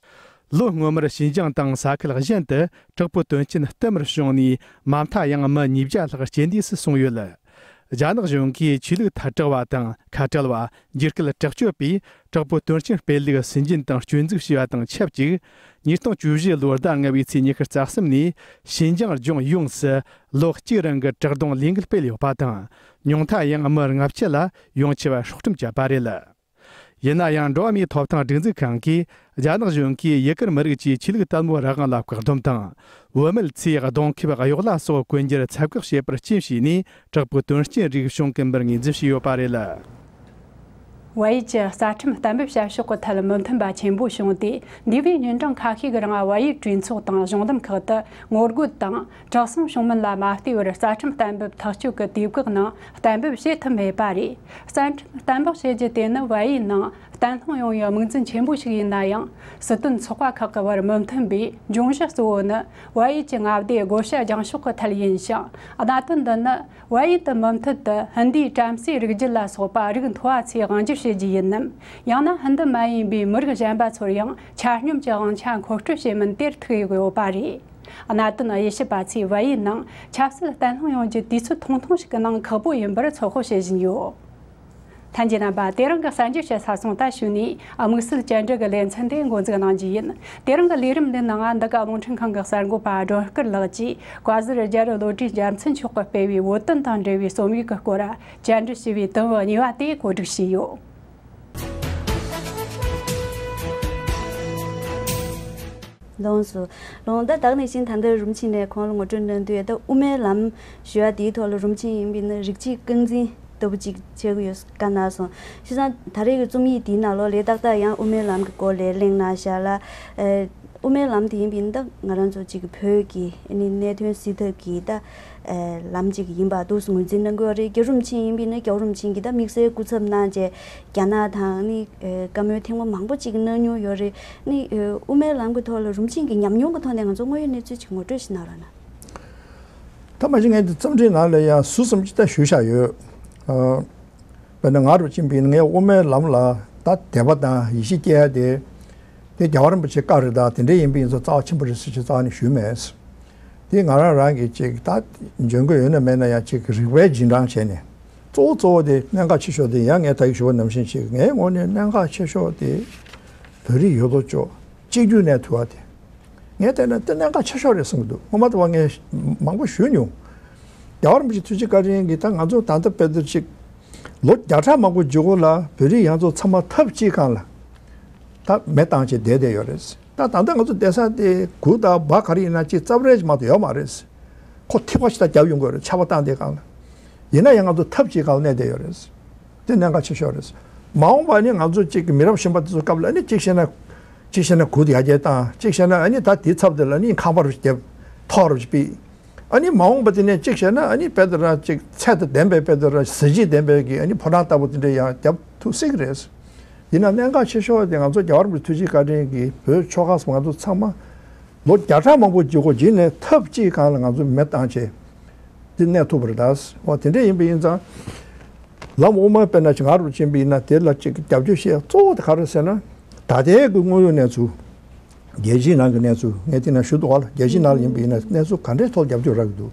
ལོ་སྔོན་མར་ཞིན་ཅང་དང་ས་ཁུལ་གཞན་དུ་དྲག་པོའི་དོན་རྐྱེན་བསྟུད་མར་བྱུང་ནས་མ་མཐའ་ཡང་མི་ཉིས་བརྒྱ་ལྷག་རྐྱེན་འདས་སུ་སོང་ཡོད། རྒྱ་ནག་གཞུང་གིས་ཆོས་ལུགས་ཐལ་དྲག་པ་དང་ཁ་བྲལ་བ། འཇིགས་སྐུལ་དྲག་སྤྱོད་པས་དྲག་པོའི་དོན་རྐྱེན་སྤེལ་ལུགས་སུན་འབྱིན་དང་སྐྱོན་འཛུགས་བྱས་པ་དང་ཆབས་ཅིག་ཉིས་སྟོང་བཅུ་བཞི་ལོའི་ཟླ་ལྔ་པའི་ཚེས་ཉི་ཤུ་རྩ་གསུམ་ནས་ཞིན་ཅང་ལྗོངས་ཡོངས་སུ་ལོ་གཅིག་རིང་གི་བཀྲག་སྡོམ་ལས་འགུལ་སྤེལ་ཡོད་པ་དང་། ཉུང་མཐའ་ཡང་མི་ལྔ་བཅུ་ལ་ཡོངས་ཁྱབ་སྲོག་ཁྲིམས་བཅད་པ་རེད། ཡིན་ན་ཡང་འགྲོ་བ་མིའི་ཐོབ་ཐང་སྒྲིག་འཛུགས་ཁང་གིས་རྒྱ་ནག་གཞུང་གིས་ཡུ་གུར་མི་རིགས་ཀྱི་ཆོས་ལུགས་དད་མོས་རང་དབང་ལ་བཀག་སྡོམ་དང་། བུད་མེད་ཚོས་གདོང་ཁེབས་གཡོག་ལ་སོགས་གོན་རྒྱུར་ཚབས་བཀག་བྱེད་པར་རྐྱེན་བྱས་ནས་དྲག་པོའི་དོན་རྐྱེན་རིགས་བྱུང་གི་འབུར་ངོས་འཛིན་བྱས་ཡོད་པ་རེད། བལ་ཡུལ་གྱི་རྩ་ཁྲིམས་གཏན་འབེབས་བྱ་ཕྱོགས་ཀྱི་ཐད་མི་མཐུན་པ་ཆེན་པོ་བྱུང་སྟེ། འདས་པའི་ཉིན་གྲངས་ཁ་ཤས་ཀྱི་རིང་བལ་ཡུལ་གྲོས་ཚོགས་དང་གཞུང་འདེམས་ཁག་ཏུ་ངོ་རྒོལ་དང་། དྲག་གསུང་བྱུང་མིན་ལ་མ་ལྟོས་པར་རྩ་ཁྲིམས་གཏན་འབེབས་ཐག་གཅོད་ཀྱི་དུས་བཀག་ནང་གཏན་འབེབས་བྱེད་ཐུབ་མེད་པ་རེད། རྩ་ཁྲིམས་གཏན་འབེབས་བྱེད་རྒྱུ་དེ་ནི་བལ་ཡུལ་ནང་བརྟན་ལྷིང་ཡོང་བའི་དམིགས་འཛིན་ཆེན་པོ་ཞིག་ཡིན་ན་ཡང་། སྲིད་དོན་ཚོགས་པ་ཁག་གི་བར་མི་མཐུན་པའི་འབྱུང་གཞི་གཙོ་བོ་ནི་བལ་ཡུལ་གྱི་མངའ་སྡེ་བགོ་བཤའ་རྒྱང་ཕྱོགས་ཀྱི་ཐད་ཡིན་ཞིང་། གནད་དོན་འདི་ནི་བལ་ཡུལ་དུ་མུ་མཐུད་དུ་ཧིན་དིའི་བྲམ་ཟེའི་རིགས་རྒྱུད་ལ་སོགས་པ་རིགས་མཐོ་བ་ཚོས་དབང་སྒྱུར་བྱེད་རྒྱུ་ཡིན་ནམ། ཡང་ན་ཧིན་དུ་མ་ཡིན་པའི་མི་རིགས་གཞན་པ་ཚོར་ཡང་ཆ་སྙོམས་ཀྱི་དབང་ཆ་མཁོ་སྤྲོད་བྱེད་མིན་དེར་ཐུག་ཡོད་པ་རེད། གནད་དོན་དབྱེ་ཞིབ་པ་ཚོས་བལ་ཡུལ་ནང་ཆབ་སྲིད་བརྟན་ལྷིང་ཡོང་རྒྱུ་དུས་ཚོད་ཐུང་ཐུང་ཞིག་གི་ནང་ཁག་པོ་ཡིན་པར་ཚོད་དཔག་བྱེད་བཞིན་ཡོད། ལྷན་རྒྱས་རྣམ་པ། དེ་རིང་གི་གསར་འགྱུར་བཤད་ས་སོང་ད་ཞུ་ནས། དམིགས་བསལ་བཅར་འདྲི་གི་ལེ་ཚན་དེ་འགོ་འཛུགས་གནང་རྒྱུ་ཡིན། དེ་རིང་གི་ལས་རིམ་འདི་ནང་འདི་ག་རླུང་འཕྲིན་ཁང་གི་གསར་འགོད་པ་སྒྲོལ་དཀར་ལགས་ཀྱིས་བཀའ་ཟུར་རྒྱ་རི་བློ་གྲོས་རྒྱལ་མཚན་མཆོག་གིས་སྤེལ་བའི་བོད་དོན་དང་འབྲེལ་བའི་རྩོམ་ཡིག་གི་སྐོར་བཅར་འདྲི་ཞུས་པའི་དོན་གཉིས་པ་དེ་གོ་སྒྲིག་བྱས་ཡོད། ལགས་སོ། ལགས་ད་ད་ག་ནང་བཞིན་ད་ལྟ་རུམ་ཆེན་ནས་ཁོང་ལ་ངོ་སྤྲོད་གནང་དུས། ད་དབུ་མའི་ལམ་ཞུ་ཡ་དེའི་ཐོག་ལ་རུམ་ཆེན་ཡིན་པས་ན་རིགས་གཅིག་རྐང་འཛིན་ལྟ་བུ་ཅིག་བྱེད་དགོས་ཡོད་བཀའ་གནང་སོང་། བྱས་ཙང་ད་རེས་ཀྱི་རྩོམ་ཡིག་འདིའི་ནང་ལོགས་ལ་ཏག་ཏག་ཡང་དབུ་མའི་ལམ་གྱི་སྐོར་ལ་གླེང་གནང་བཞག་ལ། ཨེ། དབུ་མའི་ལམ་དེ་ཡིན་པས་ན་ད་ང་རང་ཚོ་ཅིག་བོད་ཀྱི་ཨ་ནི་གནད་དོན་སེལ་ཐབས་ཀྱི་ད་ཨེ། ལམ་ཅིག་ཡིན་པ་འདུག་ངོས་འཛིན་གནང་གི་ཡོད་རེད། རྒྱ་རུམ་ཆེན་ཡིན་པས་ན་རྒྱ་རུམ་ཆེན་གྱིས་ད་དམིགས་བསལ་སྐུ་ཚབ་གནང་བྱས་རྒྱ་ནག་དང་ཨ་ནི་ཨེ། བཀའ་མོལ་ཐེངས་མ་མང་པོ་ཅིག་གནང་མྱོང་ཡོད་རེད། ཨ་ནི་ཨེ། དབུ་མའི་ལམ་གྱི་ཐོག་ལ་རུམ་ཆེན་གྱི་ཉམས་མྱོང་གི་ཐོག་ནས་ང་ཚོ་དངོས་ཡོད་གནས་ཚུལ་ཅིག་ངོ་སྤྲོད་ཞིག་གནང་རོགས་གནང་། ད་མ་གཞི་ངས་འདི་རྩོམ་བྲིས་ནང་ལ་ཡང་ཟུར་ཙམ་ཅིག་ད་ཞུས་བཞག་ཡོད། ཨ། དཔེར་ན་ང་རུ་ཕྱིན་པ་ཡིན་ན་ངས་དབུ་མའི་ལམ་ལ་ད་དད་པ་དང་ཡིད་ཆེས་སྐྱེ་ཡ་དེ། དེ་རྒྱལ་བ་རིན་པོ་ཆེའི་བཀའ་རེད་ད་དེ་འདྲ་ཡིན་པ་ཡིན་ཙང་རྩ་བ་ཆེན་པོ་རེད་ཟེར་ཅིག་རྩ་བ་ནས་ཞུས་མེད། དེ་ང་རང་རང་གིས་ཅིག་ད་འཇོན་གི་ཡོད་ན་མེད་ན་ཡང་ཅིག་རིག་པའི་རྗེས་འབྲང་བྱས་ནས། གཙོ་བོ་གཙོ་བོ་དེ་གནད་འགག་ཆེ་ཤོས་དེ་ཡང་ངས་ད་གིན་ཞུས་པ་ནང་བཞིན་ཅིག་ངའི་ངོས་ནས་གནད་འགག་ཆེ་ཤོས་དེ་བོད་རིགས་ཡོད་དོ་ཅོག་གཅིག་གྱུར་གནས་ཐུབ་པ་དེ། ངས་བལྟས་ན་དེ་གནད་འགག་ཆེ་ཤོས་རེད་བསམ་གྱི་འདུག་སྔོན་མ་དུ་བ་ངས་མང་པོ་ཞུས་མྱོང་། རྒྱལ་བ་རིན་པོ་ཆེ་ཐུགས་རྗེ་བཀའ་དྲིན་གྱིས་ད་ང་ཚོ་ད་ལྟ་དཔེ་དེར་ཅིག་ལོ་བརྒྱ་ཕྲག་མང་པོ་རྗེས་གོང་ལ་བོད་རིགས་ཡང་ཚོ་ཚང་མ་ཐབས་གཅིག་སྒང་ལ་ད་མེ་བཏང་བྱས་བསྡད་བསྡད་ཡོད་རེད། ད་ད་ལྟ་ང་ཚོ་བསྡད་ས་དེ་གུར་དང་སྦ་ག་རེ་ཡིན་ན་ཅིག་རྩབ་རལ་ཅིག་མ་གཏོགས་ཡོད་མ་རེད། ཁོ་ཐིགས་པ་ཞིག་ད་རྒྱབ་ཡོང་གི་ཡོད་རེད། ཆར་པ་བཏང་བསྡད་སྒང་ལ། ཡིན་ན་ཡང་ང་ཚོ་ཐབས་གཅིག་སྒང་ལ་གནས་བསྡད་ཡོད་རེད། དེ་གནད་འགག་ཆེ་ཤོས་རེད། མ་འོངས་པ་ནི་ང་ཚོ་གཅིག་གི་མི་རབས་གཞོན་པ་དེ་ཚོ་སྐབས་ལ་ནི་གཅིག་བྱས་ན། གཅིག་བྱས་ན་གུར་དེ་ཡར་རྒྱས་བཏང་། གཅིག་བྱས་ན་ཨ་ནི་ད་དེའི་ཚབ་དེ་ལ་ནི་ཁང་པ་རུ་བརྒྱབ། ཐོག་རུ་སྤེལ། ཨ་ནི་མ་འོངས་པ་དེ་ནས་གཅིག་བྱས་ན་ཨ་ནི་དཔེ་དེ་ར་གཅིག་ཚད་དང་ལྡན་པའི་དཔེ་དེ་ར་གཟི་བརྗིད་ལྡན་པའི་གི་ཨ་ནི་ཕོ་བྲང་ལྟ་བུ་དེ་འདྲ་ཡང་བརྒྱབ་ཐུབ་སྲིད་ཀྱི་རེད། ཡིན་ན་གནད་འགག་ཆེ་ཤོས་དེ་ང་ཚོ་རྒྱལ་བ་རིན་པོ་ཆེ་ཐུགས་རྗེ་བཀའ་དྲིན་གྱིས་བོད་ཆོལ་ཁ་གསུམ་ང་ཚོ་ཚང་མ་ལོ་བརྒྱ་ཕྲག་མང་པོ་རྗེས་གོང་རྗེས་ནས་ཐབས་གཅིག་སྒང་ལ་ང་ཚོ་མེ་བཏང་བྱས། དེ་གནས་ཐུབ་པ་རེད་ད། འོ་དེ་འདྲ་ཡིན་པ་ཡིན་ཙང་། ལམ་དབུ་མ་དཔེར་ན་ཅིག་ང་རུ་ཕྱིན་པ་ཡིན་ན་དེ་ལ་ཅིག་རྒྱབ་སྐྱོར་བྱེད་ཡ་གཙོ་བོ་དེ་ག་རེ་ཟེར་ན། ད་ལྟའི་གི་དངོས་ཡོད་གནས་ཚུལ། རྒྱལ་སྤྱིའི་ནང་གི་གནས་ཚུལ་ངས་དེ་ན་ཞུ་འདུག་བ་ལ། རྒྱལ་སྤྱིའི་ནང་ལ་ཡིན་པ་ཡིན་ན་གནས་ཚུལ་ག་འདྲའི་ཐོག་རྒྱབ་སྐྱོར་རག་གི་འདུག་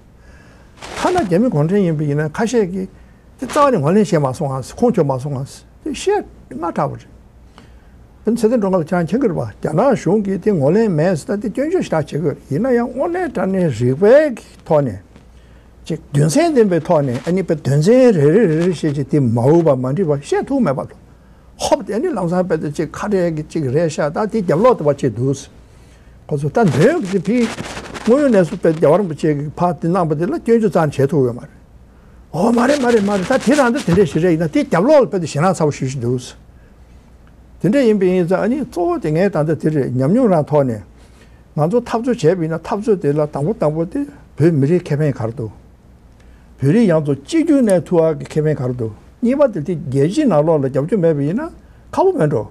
ཐ་ན་རྒྱ་མི་གུང་ཁྲན་ཡིན་པ་ཡིན་ན་ཁ་ཤས་ཀྱིས་དེ་རྩ་བ་ནས་ངོས་ལེན་བྱས་མ་སོང་ང་། ཁོང་ཁྱོད་མ་སོང་ང་། དེ་བཤད་སྔ་དྲགས་པ་རེད། དཔེར་ན་ཚེ་བརྟན་སྒྲོལ་དཀར་ལགས་ཁྱེད་རང་མཁྱེན་གྱི་རེད་པ། རྒྱ་ནག་གཞུང་གིས་དེ་ངོས་ལེན་མེད་ཟེར་ད་དེ་སྐྱོན་བརྗོད་ཞེ་དྲག་བྱེད་ཀྱི་ཡོད་རེད། ཡིན་ན་ཡང་དངོས་གནས་དྲང་གནས་རིག་པའི་ཐོག་ནས་ཅིག་རྒྱུ་མཚན་ལྡན་པའི་ཐོག་ནས་ཨ་ནི་དཔེ་དོན་ཚན་རེ་རེ་རེ་རེ་བཤད་ཅིག་དེ་མ་འོས་པ་མ་འགྲིག་པ་བཤད་ཐུབ་མེད་པ་ལ། ཧོབ་དེ་ཨ་ནི་ལམ་སང་དཔེ་དེ་ཅིག་ཁ་བྲལ་གྱི་ཅིག་རེད་ཤག་ད་དེ་རྒྱབ་ལོག་དེ་བ་ཅིག་འདུག་ཁོ་ཚོ་ད་འདོན་གྱི་དེ་ཕི་དངོས་ཡོད་གནས་ཚུལ་དཔེ་རྒྱལ་བ་རིན་པོ་ཆེ་གི་ཕ་དེ་གནང་པ་དེ་ལ་སྐྱོན་བརྗོད་རྩ་ནས་བྱེད་ཐུབ་ཡོད་མ་རེད། ཨོ་མ་རེད་མ་རེད་མ་རེད། ད་དེ་རང་ད་དེ་འདྲས་ཞིག་རེད། ཡིན་ན་དེ་རྒྱབ་ལོག་ལ་དཔེ་དེ་ཞེད་སྣང་ཚ་པོ་ཞེ་ཞིག་འདུག་དེ་འདྲས་ཡིན་པ་ཡིན་ཙང་ཨ་ནི་གཙོ་བོ་དེ་ངས་ད་ལྟ་དེ་རེད། ཉམས་མྱོང་རང་ཐོག་ནས་ང་ཚོ་འཐབ་རྩོད་བྱས་པ་ཡིན་ན་འཐབ་རྩོད་དེ་ལ་དང་པོ་དང་པོ་དེ་བོད་མི་རིགས་ཁེ་ཕན་ག་རེ་འདུག་བོད་རིགས་ཡང་ཚོ་གཅིག་གྱུར་གནས་ཐུབ་པ་གི་ཁེ་ཕན་ག་རེ་འདུག་གཉིས་པ་དེ་དེ་རྒྱལ་སྤྱིའི་ནང་ལོགས་ལ་རྒྱབ་སྐྱོར་མེད་པ་ཡིན་ན་ཁག་པོ་མེད་འགྲོ།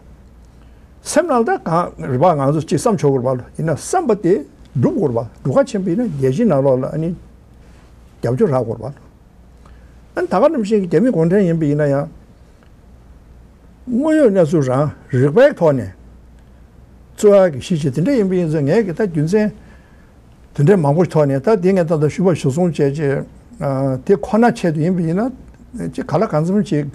སེམས་ནང་ད་གང་རེད་པ། ང་ཚོ་གཅིག་བསམ་ཆོག་གི་རེད་པ་ལ། ཡིན་ན་བསམ་པ་དེ་འགྲུབ་དགོས་རེད་པ། འགྲུབ་ཁ་ཕྱིན་པ་ཡིན་ན་རྒྱལ་སྤྱིའི་ནང་ལོགས་ལ་ཨ་ནི་རྒྱབ་སྐྱོར་རག་དགོས་རེད་པ། ཨ་ནི་ད་ག་ནང་བཞིན་གྱི་རྒྱ་མི་གུང་ཁྲན་ཡིན་པ་ཡིན་ན་ཡང་། དངོས་ཡོད་གནས་ཚུལ་རང་རིག་པའི་ཐོག་ནས་རྩོད་ཡག་གི་གཞི་བྱས་དེ་འདྲ་ཡིན་པ་ཡིན་ཙང་ངས་གི་ད་རྒྱུ་མཚན་དེ་འདྲའི་མང་པོ་ཐོག་ནས་ད་དེ་ངས་ད་ལྟ་ཞུ་བ་ཞུ་སོང་བྱས་རྗེས། ཨ། དེ་ཁོ་ན་ཆེད་དུ་ཡིན་པ་ཡིན་ན་ཅིག་ག་ལ་གང་འཚམ་ཅིག་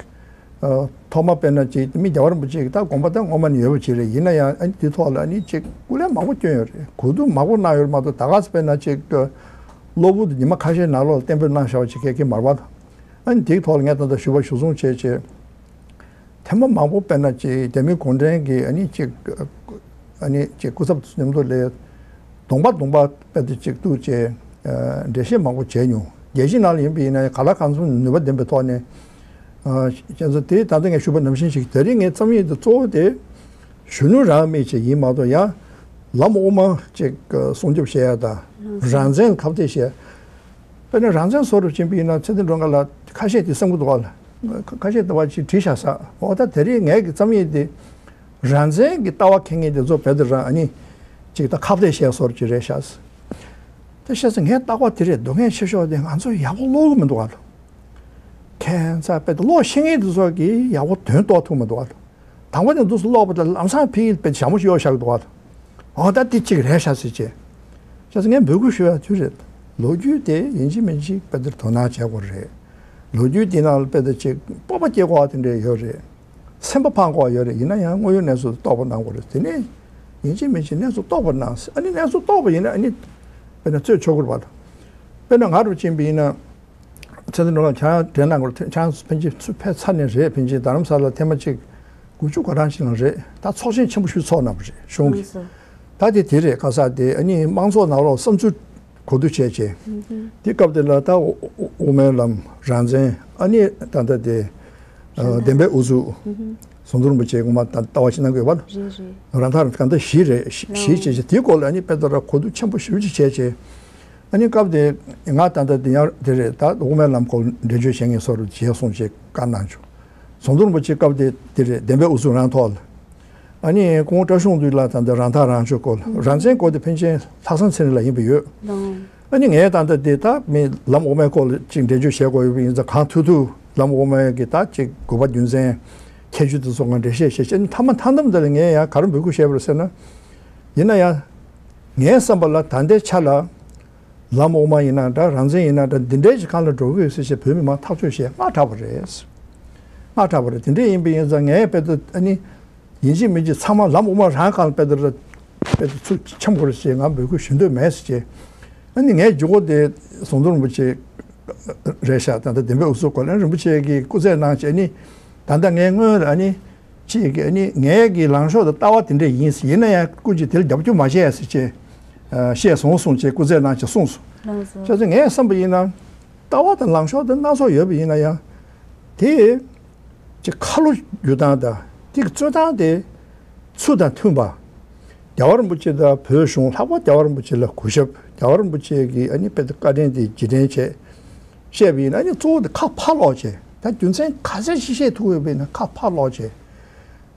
ཨ། ཐོག་མ་དཔེར་ན་ཅིག་མི་རྒྱལ་བ་རིན་པོ་ཆེ་གི་ད་དགོངས་པ་ད་ངོ་མ་ནས་ཡོད་པ་ཅིག་རེད། ཡིན་ན་ཡང་ཨ་ནི་དེ་ཐོག་ལ་ཨ་ནི་ཅིག་སྐུ་ལས་མང་པོ་བསྐྱོན་ཡོད་རེད། གོ་བསྡུར་མང་པོ་གནང་ཡོད་རེད་མ་གཏོགས་ད་ག་ས་དཔེར་ན་ཅིག་གློ་བུར་དུ་ཉི་མ་ཁ་ཤས་ནང་ལོགས་ལ་གཏན་འབེབས་གནང་བཞག་པ་ཅིག་གས་ཀྱི་མ་རེད་པ། ཨ་ནི་དེའི་ཐོག་ལ་ངས་ད་ལྟ་ཞུ་བ་ཞུ་སོང་བྱས་རྗེས། ཐེངས་མ་མང་པོ་དཔེར་ན་ཅིག་རྒྱ་མིའི་གུང་ཁྲན་གྱི་ཨ་ནི་ཅིག་ཨ་ནི་ཅིག་སྐུ་ཚབ་མཉམ་དུ་ལས་གདོང་པ་གདོང་པ་དཔེ་དེ་ཅིག་ཏུ་བྱས་འགྲེལ་བཤད་མང་པོ་བྱས་མྱོང་། རྒྱལ་སྤྱིའི་ནང་ལ་ཡིན་པ་ཡིན་ན་ག་ལ་གང་འཚམ་ནུས་པ་ལྡན་པའི་ཐོག་ནས། ཁྱེད་ཚོ་དེ་ད་ལྟ་ངས་ཞུས་པ་ནང་བཞིན་ཞིག་དེ་རིང་ངའི་རྩོམ་ཡིག་དེ་གཙོ་བོ་དེ་གཞོན་ནུ་རང་མི་ཅིག་ཡིན་མ་གཏོགས་ཡང་ལམ་དབུ་མ་ཅིག་སྲུང་སྐྱོབ་བྱེད་ཡ་དང་རང་བཙན་ཁ་གཏད་བྱེད་ཡ། དཔེར་ན་རང་བཙན་བཟོ་རུ་ཕྱིན་པ་ཡིན་ན་ཚེ་བརྟན་སྒྲོལ་དཀར་ལགས་ཁ་ཤས་དེ་བསམ་གི་འདུག་ག་ལ། ཁ་ཤས་དེ་བ་ཅིག་བྲིས་བཞག་ས། འོ་ད་དེ་རིང་ངའི་གི་རྩོམ་ཡིག་དེ་རང་བཙན་གྱི་ལྟ་བ་འཁྱེར་མཁན་དེ་ཚོ་བེད་དུ་རང་ཨ་ནི་ཅིག་ད་ཁ་གཏད་བྱས་བཟོ་རུ་ཅིག་རེད་ཤག། དེ་བྱས་ཙང་ངའི་ལྟ་བ་དེ་རེད། སྡུག་བསྔལ་ཆེ་ཤོས་དེ་ང་ཚོས་ཡག་པོ་ཀློག་གི་མི་འདུག་ག་ལ། ཁྱད་མཚར་དཔེ་དེ་ཀློག་ཤེས་མཁན་དེ་ཚོ་གིས་ཡག་པོ་དོན་རྟོགས་ཐུབ་མི་འདུག་ག་ལ། དང་པོ་ནས་འདུག་སེ་ཀློག་པ་དང་ལམ་སང་ཕ་གིར་དཔེ་ཞྭ་མོ་ཞིག་གཡོག་བཞག་འདུག་ག། འོ་ད་འདི་གཅིག་རེད་ཤག་ཟེར་བྱས། བྱས་ཙང་ངས་འབོད་སྐུལ་ཞུ་ཡ་དེ་རེད། ལོ་རྒྱུས་དེ་ཡིན་གཅིག་མིན་གཅིག་དཔེ་དེར་དོ་སྣང་བྱེད་དགོས་རེད། ལོ་རྒྱུས་དེ་ནང་ལ་དཔེ་དེ་ཅིག་སྤོབས་པ་སྐྱེ་དགོས་པ་དེ་འདྲ་ཡོད་རེད། སེམས་པ་ཕངས་དགོས་པ་ཡོད་རེད། ཡིན་ན་ཡང་དངོས་ཡོད་གནས་ཚུལ་རྟོགས་པ་གནང་དགོས་རེད། དེ་ནས་ཡིན་གཅིག་མིན་གཅིག་གནས་ཚུལ་རྟོགས་པ་གནང་། ཨ་ནི་གནས་ཚུལ་རྟོགས་པ་ཡིན་ན་ཨ་ནི་དཔེར་ན་རྩོད་ཆོག་གི་རེད་པ། དཔེར་ན་ང་རུ་ཕྱིན་པ་ཡིན་ན། ཚེ་བརྟན་སྒྲོལ་དཀར་ཁྱེད་རང་དྲན་གནང་དགོས་རེད། ཁྱེད་རང་ཕན་ཆད་ཚུར་ཕེབས་ཚར་ནས་རེད། ཕན་ཆད་རྡ་རམ་ས་ལ་ཐེངས་མ་གཅིག་དགུ་བཅུ་གོ་གྲངས་ཤིག་ལ་རེད། ད་ཚོགས་ཆེན་ཆེན་པོ་ཞིག་ཚོགས་གནང་བ་རེད་གཞུང་གིས། ལགས་སོ། ད་དེ་དེ་རེད། ཁ་ས་དེ་ཨ་ནི་དམངས་ཚོགས་ནང་ལོགས་བསམ་ཚུལ་གོ་བསྡུར་བྱས་བྱས། ཨུ་ཧུ། དེ་སྐབས་དེ་ལ་ད་དབུ་དབུ་མའི་ལམ། རང་བཙན། ཨ་ནི་ད་ལྟ་དེ་ཨ་གཞན་དག་བདེན་པའི་དབུ་ཚུགས། ཨུ་ཧུ། ཟམ་གདོང་རིན་པོ་ཆེ་སྔོན་མ་ད་ལྟ་བ་ཞིག་གནང་དགོས་པ། རེད་རེད། རང་ཐག་རང་གང་ལྟར་བཞི་རེད། བཞི་བཞི་བྱས་བྱས་དེའི་སྐོར་ལ་ཨ་ནི་དཔེ་ལྟར་གོ་བསྡུར་ཆེན་པོ་ཞེ་པོ་ཅིག་བྱས་བྱས། ཨ་ནི་སྐབས་དེ་ང་ད་ལྟ་དེ་ཡང་དེ་རེད། ད་དབུ་མའི་ལམ་སྐོར་འགྲེལ་བརྗོད་བྱེད་མཁན་ཚོར་བྱས་སོང་ཅེས་བཀའ་གནང་བྱུང་། ཟམ་གདོང་རིན་པོ་ཆེ་སྐབས་དེ་དེ་རེད། བདེན་པའི་དབུ་ཚུགས་རང་ཐོག་ལ། ཨ་ནི་སྐུ་ངོ་བཀྲ་ཤིས་དབང་འདུས་ལགས་ད་ལྟ་རང་ཐག་རང་གཅོད་སྐོར་ལ། རང་བཙན་སྐོར་དེ་ཕན་ཆད་ལྷག་བསམ་ཚེ་རིང་ལགས་ཡིན་པ་ཡོད། ལགས། ཨ་ནི་ངས་ད་ལྟ་དེ་ད་མི་ལམ་དབུ་མའི་སྐོར་ལ་ཅིག་འགྲེལ་བརྗོད་བྱེད་དགོས་ཡོད་པ་ཡིན་ཙང་གང་ཐུབ་ཐུབ་ལམ་དབུ་མའི་གི་ད་ཅིག་དགོས་པ་རྒྱུ་མཚན་ཁྱད་ཆོས་དེ་ཚོ་ང་འགྲེལ་བཤད་བྱེད་ཅེས། མཐའ་མ་མཐའ་མཚམས་དེ་ལ་ངས་ཡང་ག་རེ་འབོད་སྐུལ་བྱས་པ་རེད་ཟེར་ན། ཡིན་ན་ཡང་ངའི་བསམ་པ་ལ་ད་ལྟའི་ཆ་ལ་ལམ་དབུ་མ་ཡིན་ན་འདྲ། རང་བཙན་ཡིན་ན་འདྲ། འདི་འདྲའི་ཅིག་སྒང་ལ་འགྲོ་གི་ཡོད་ཟེར་བྱས་བོད་མི་མང་ཐག་གཅོད་བྱས་སྔ་དྲགས་པ་རེད། སྔ་དྲགས་པ་རེད། དེ་འདྲ་ཡིན་པ་ཡིན་ཙང་ངས་དཔེ་ད་ཨ་ནི་ཡིན་གཅིག་མིན་གཅིག་ཚང་མ་ལམ་དབུ་མ་རང་སྒང་ལ་དཔེ་ད་དཔེ་ད་ཚུར་འཁྱམ་དགོས་རེད་ཅེས་ང་འབོད་སྐུལ་ཞུ་འདོད་མེད་ཟེར་བྱས། ཨ་ནི་ངའི་མཇུག་གོ་དེ་ཟམ་གདོང་རིན་པོ་ཆེ་རེད་ཤག། ད་ལྟ་བདེན་པའི་དབུ་ཚུགས་སྐོར་ལ་རིན་པོ་ཆེ་གིས་སྐུ་ཚེ་གནང་བྱས། ཨ་ནི་ད་ལྟ་ངའི་སྔོན་ལ་ཨ་ནི་ཅིག་གིས་ཨ་ནི་ངའི་གི་ལངས་ཕྱོགས་དང་ལྟ་བ་དེ་འདྲ་ཡིན། ཡིན་ན་ཡང་སྐུ་མཁྱེན་དེ་ལ་རྒྱབ་སྐྱོར་མ་བྱེད་ཟེར་བྱས་བཤད་སོང་གསུངས་བྱས་སྐུ་ཚེ་གནང་བྱས་གསུངས་སོང་། ལགས་སོ། བྱས་ཙང་ངས་བསམ་པ་ཡིན་ན་ལྟ་བ་དང་ལངས་ཕྱོགས་དེ་སྣ་ཚོགས་ཡོད་པ་ཡིན་ན་ཡང་དེ་ཅིག་ཁ་ལོ་བསྒྱུར་སྟངས་དང་དེ་གི་རྩོད་སྟངས་དེ་ཚུལ་དང་མཐུན་པ། རྒྱལ་བ་རིན་པོ་ཆེ་དང་བོད་གཞུང་། ལྷག་པར་རྒྱལ་བ་རིན་པོ་ཆེ་ལ་གུས་ཞབས། རྒྱལ་བ་རིན་པོ་ཆེ་གི་ཨ་ནི་དཔེ་ད་བཀའ་དྲིན་དེ་རྗེས་དྲན་བྱས་བཤད་པ་ཡིན་ན། ཨ་ནི་གཙོ་བོ་དེ་ཁ་ཕར་སློག་བྱས། ད་རྒྱུ་མཚན་ག་ཚད་ཅིག་བཤད་ཐུབ་ཡོད་པ་ཡིན་ན་ཁ་ཕར་སློག་བྱས།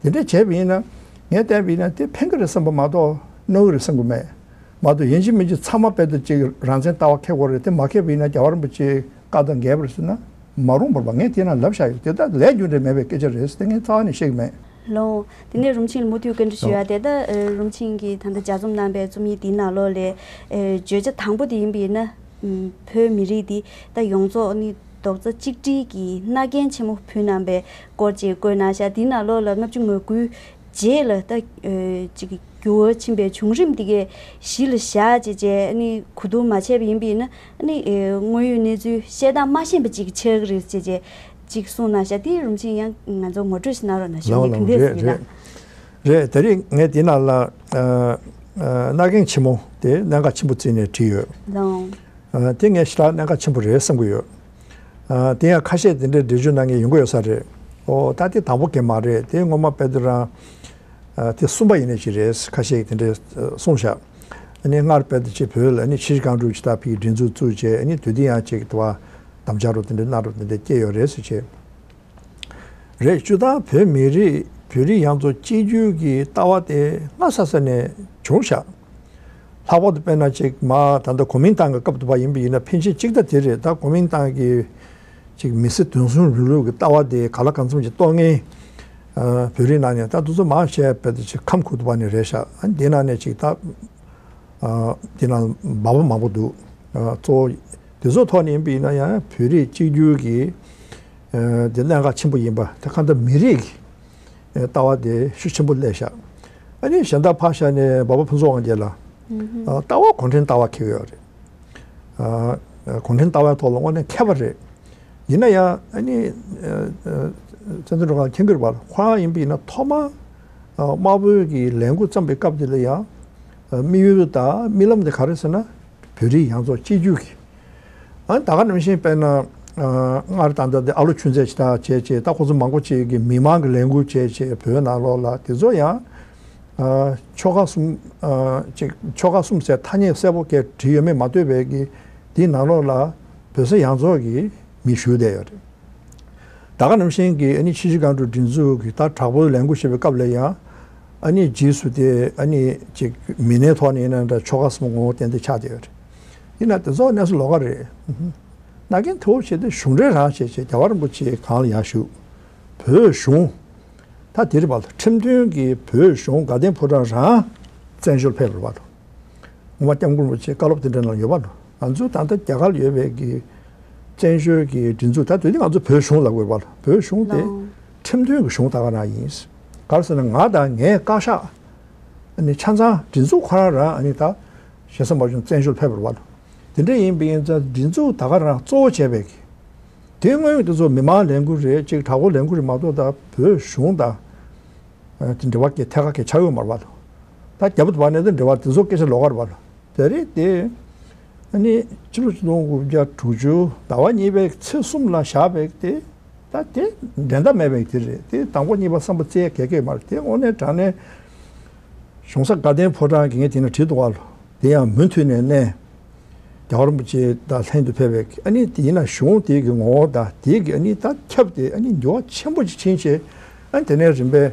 དེ་འདྲ་བྱས་པ་ཡིན་ན་ངས་བལྟས་པ་ཡིན་ན་དེ་ཕན་གི་རེད་བསམ་པ་མ་གཏོགས་གནོད་གི་རེད་བསམ་གི་མེད། མ་གཏོགས་ཡིན་གཅིག་མིན་གཅིག་ཚང་མ་དཔེ་ད་ཅིག་རང་བཙན་ལྟ་བ་འཁྱེར་དགོས་རེད། དེ་མ་འཁྱེར་བ་ཡིན་ན་རྒྱལ་བ་རིན་པོ་ཆེའི་བཀའ་དང་འགལ་བ་རེད་ཟེར་ན་མ་རུང་བར་པ། ངས་དེ་ནང་ལབ་བཞག་ཡོད། དེ་ད་ལས་རྒྱུ་འབྲས་མེད་པའི་སྐད་ཆ་རེད་ཟེར་དེ་ངས་རྩ་བ་ནས་བཤད་གི་མེད། ལགས། དེ་ནས་རུམ་ཆེན་ལ་མུ་མཐུད་བཀའ་འདྲི་ཞུ་ཡ། ལགས། དེ་ལྟར་རུམ་ཆེན་གྱིས་ད་ལྟ་ལྗགས་རྩོམ་གནང་པའི་རྩོམ་ཡིག་འདིའི་ནང་ལོགས་ལས་ཨེ་བརྗོད་བྱ་དང་པོ་དེ་ཡིན་པ་ཡིན་ན། ཨམ། བོད་མི་རིགས་འདི་ད་ཡོངས་རྫོགས་ནི་རྡོག་རྩ་གཅིག་སྒྲིལ་གྱི་མནའ་གན་ཆེན་མོ་ཕུལ་གནང་པའི་སྐོར་ཅིག་བཀོད་གནང་ཤག། འདིའི་ནང་ལོགས་ལ་ལྔ་བཅུ་ང་དགུའི་རྗེས་ལ་ད་ཨེ་ཅིག་འགྱུར་བ་ཕྱིན་པའི་བྱུང་རིམ་འདི་གའི་གཞི་ལ་བཞག་བྱས་བྱས་ནི་གོ་བསྡུར་མ་བྱས་པ་ཡིན་པ་ཡིན་ན། ནི་ཨེ་དངོས་ཡོད་གནས་ཚུལ་བཤད་སྟངས་མ་ཤེས་པ་ཅིག་ཆགས་ཀྱི་རེད་ཅེས་བྱས་ཅིག་གསུངས་གནང་ཤག། དེ་རུམ་ཆེན་ཡང་ང་ཚོ་ངོ་སྤྲོད་ཞིག་གནང་རོགས་གནང་། ཞུ་ལགས་ལགས། གང་འདྲས་རེད་ཟེར་རེད། རེད། དེ་རིང་ངས་དེ་ནང་ལ་ཨ་ཨ་མནའ་གན་ཆེན་མོ་དེ་གནད་འགག་ཆེན་པོ་བརྩིས་ནས་བྲིས་ཡོད། ལགས། ཨ་དེ་ངས་ཞེ་དྲག་གནད་འགག་ཆེན་པོ་རེད་བསམ་གྱི་ཡོད། ཨ་དེ་ཡང་ཁ་ཤས་དེ་འདྲའི་འགྲེལ་བརྗོད་གནང་མཁན་ཡོང་གི་ཡོད་ས་རེད། ཨོ་ད་དེ་དང་པོ་གན་མ་རེད། དེ་སྔོན་མ་དཔེ་དེ་རང་ཨ་དེ་གསུམ་པ་ཡིན་ནའི་ཅིག་རེད། ཁ་ཤས་ཀྱིས་དེ་འདྲས་གསུངས་ཤག། ཨ་ནི་སྔར་དཔེ་དེ་ཅིག་བོད་ལ་ཨ་ནི་ཆི་ཅི་ཀང་ཀྲུའུ་ཅིག་ད་ཕ་གིའི་སྒྲིག་འཛུགས་བཙུགས་བྱས། ཨ་ནི་དེ་དུས་ཡང་ཅིག་དུ་བ་དམ་བཅའ་རོགས་དེ་འདྲ་གནང་རོགས་དེ་འདྲ་སྐྱེས་ཡོད་རེད་ཟེར་བྱས། རེད། སྤྱིར་བཏང་བོད་མི་རིགས་བོད་རིགས་ཡོངས་རྫོགས་གཅིག་གྱུར་གྱི་ལྟ་བ་དེ་སྔ་ས་ས་ནས་བྱུང་ཤག། ལྷག་པར་དུ་དཔེར་ན་ཅིག་མ་ད་ལྟ་གོ་མིན་ཏང་གི་སྐབས་དུ་བ་ཡིན་པ་ཡིན་ན་ཕན་ཆད་གཅིག་ད་དེ་རེད། ད་གོ་མིན་ཏང་གི་ཅིག་མི་སེར་དོན་གསུམ་རིང་ལུགས་ཀྱི་ལྟ་བ་དེ་ག་ལ་གང་འཚམ་ཅིག་གཏོར་མཁན་ཨ་བོད་རིགས་ནང་ནས་ད་དེ་ཚོ་མང་ཆེ་བ་དཔེ་དེ་ཅིག་ཁམས་ཁུལ་དུ་བ་ནས་རེད་ཤག། ཨ་དེ་ནང་ནས་ཅིག་ད། ཨ་དེ་ནང་འབའ་པ་མང་པོ་འདུག། ཨ་གཙོ་བོ་དེ་ཚོ་ཐོག་ནས་ཡིན་པ་ཡིན་ན་ཡང་བོད་རིགས་གཅིག་གྱུར་གྱི་ཨ་དེ་གནད་འགག་ཆེན་པོ་ཡིན་པ་དེ་གང་ལྟར་མི་རིགས་ཀྱི་ལྟ་བ་དེ་ཤུགས་ཆེན་པོ་སླེབས་ཤག། ཨ་ནི་གཞན་དག་ཕར་བཞག་ནས་འབའ་པ་ཕུན་ཚོགས་དབང་རྒྱལ་ལགས། ཨ་ལྟ་བ་གུང་ཁྲན་ལྟ་བ་འཁྱེར་ཡོད་རེད། ཨ་གུང་ཁྲན་ལྟ་བའི་ཐོག་ལ་དངོས་གནས་མཁས་པ་རེད། ཡིན་ན་ཡང་ཨ་ནི་ཨ་ བཙན་བྱོལ་སྒྲོལ་དཀར་མཁྱེན་གྱི་རེད་པ། ཁོ་རང་ཡིན་པ་ཡིན་ན་ཐོག་མར་ཨ་དམར་པོའི་གི་ལས་འགུལ་བརྩམས་པའི་སྐབས་དེ་ལ་ཡང་ཨ་དམིགས་ཡུལ་དང་རྨི་ལམ་དེ་ག་རེ་ཟེར་ན། བོད་རིགས་ཡོངས་རྫོགས་གཅིག་གྱུར་གྱི། ཨ་ད་ག་ནང་བཞིན་དཔེར་ན་ཨ་སྔར་ད་ལྟ་དེ་ཨ་ལོ་ཆུང་ཚེ་ཇི་ལྟར་བྱས་བྱས། ད་ཁོ་ཚོ་མང་པོ་ཅིག་གིས་མི་མང་གི་ལས་འགུལ་བྱས་བྱས་བོད་ནང་ལོགས་ལ། དེ་ཚོ་ཡང་ཨ་ཆོལ་ཁ་གསུམ་ཨ་ཅིག་ཆོལ་ཁ་གསུམ་ཟེར་ཐ་སྙད་གསལ་པོ་གས་བྲིས་ཡོད་མེད་མ་ལྟོས་པའི་གི་དེའི་ནང་ལོགས་ལ་བོད་ས་ཡོངས་རྫོགས་ཀྱི་མི་བཞུགས་བསྡད་ཡོད་རེད། ད་ག་ནང་བཞིན་གྱི་ཨ་ནི་ཆུ་བཞི་སྒང་དྲུག་སྒྲིག་འཛུགས་ཀྱི་ད་དྲག་པོའི་ལས་འགུལ་བྱེད་པའི་སྐབས་ལ་ཡང་ཨ་ནི་རྗེས་སུ་དེ་ཨ་ནི་ཅིག་མི་སྣའི་ཐོག་ནས་ཡིན་ན་འདྲ། ཆོལ་ཁ་གསུམ་ངོ་བོ་ཏན་ཏན་ཆགས་བསྡད་ཡོད་རེད། ཡིན་ན་དེ་ཚོ་གནས་ཚུལ་ལོགས་ཀ་རེད། ན་རྒན་ཐུ་བོ་བྱས་ཏེ་གཞུང་འབྲེལ་རང་བྱས་བྱས་རྒྱལ་བ་རིན་པོ་ཆེ་གང་ལ་ཡར་བཞུགས། བོད་གཞུང་། ད་དེ་རེད་པ། ཁྲིམས་མཐུན་གྱི་བོད་གཞུང་དགའ་ལྡན་ཕོ་བྲང་རང་བཙན་བྱོལ་ཕེབས་རེད་པ། ངོ་མ་སྐྱབས་མགོན་རིན་པོ་ཆེ་བཀའ་སློབ་དེ་འདྲ་ནང་ཡོད་པ། ང་ཚོ་ད་ལྟ་རྒྱ་གར་ལ་ཡོད་པའི་གི་བཙན་བྱོལ་གྱི་སྒྲིག་འཛུགས། ད་དུས་འདི་ང་ཚོ་བོད་གཞུང་ལབ་དགོས་པ། བོད་གཞུང་དེ་ལགས། ཁྲིམས་མཐུན་གྱི་གཞུང་ད་ག་རང་ཡིན། ག་རེ་ཟེར་ན་ང་དང་ངའི་བཀའ་ཤག་ཨ་ནི་ཆ་ཚང་སྒྲིག་འཛུགས་ཁོ་རང་རང་ཨ་ནི་ད་ཞེ་ས་མ་བྱུང་བཙན་བྱོལ་ཕེབས་པ་རེད་པ། དེ་འདྲ་ཡིན་པ་ཡིན་ཙང་སྒྲིག་འཛུགས་ད་ག་རང་གཙོ་བོ་བྱས་པའི་གི་དེ་སྔོན་དེ་ཚོ་མི་མང་ལས་འགུལ་རེད། ཅིག་དྲག་པོ་ལས་འགུལ་རེད་མ་གཏོགས། ད་བོད་གཞུང་དང་ཨ་དེ་འབྲེལ་བ་གི་ཐད་ཀར་གྱི་ཆགས་ཡོད་མ་རེད་པ། ད་རྒྱབ་ཏུ་བར་ནས་དེ་འབྲེལ་བ་དེ་ཚོ་སྐད་ཆ་ལོགས་ཀ་རེད་པ། དེ་རེད་དེ། ཨ་ནི་ཕྱི་ལོ་ཆིག་སྟོང་དགུ་བརྒྱ་དྲུག་ཅུ་ཟླ་བ་གཉིས་པའི་ཚེས་གསུམ་ལ་བཞག་པའི་དེ། ད་དེ་འགྲན་ཟླ་མེད་པའི་དེ་རེད། དེ་དང་པོ་གཉིས་པ་གསུམ་པ་བཙལ་གལ་གལ་མ་རེད། དེ་དངོས་གནས་དྲང་གནས་གཞུང་ས་དགའ་ལྡན་ཕོ་བྲང་གི་ངས་དེ་ནས་བྲིས་འདུག་ག་ལོ། དེ་ཡང་མུ་མཐུད་ནས་གནས། རྒྱལ་བ་རིན་པོ་ཆེ་དང་ལྷན་དུ་ཕེབས་པའི་ཨ་ནི་དེ་ཡིན་ན་གཞུང་དེ་གི་ངོ་བོ་དང་དེ་གི་ཨ་ནི་ད་ཁྱབ་སྟེ་ཨ་ནི་འགྱུར་བ་ཆེན་པོ་ཅིག་ཕྱིན་བྱས། ཨ་ནི་དེ་ནས་རིམ་པས་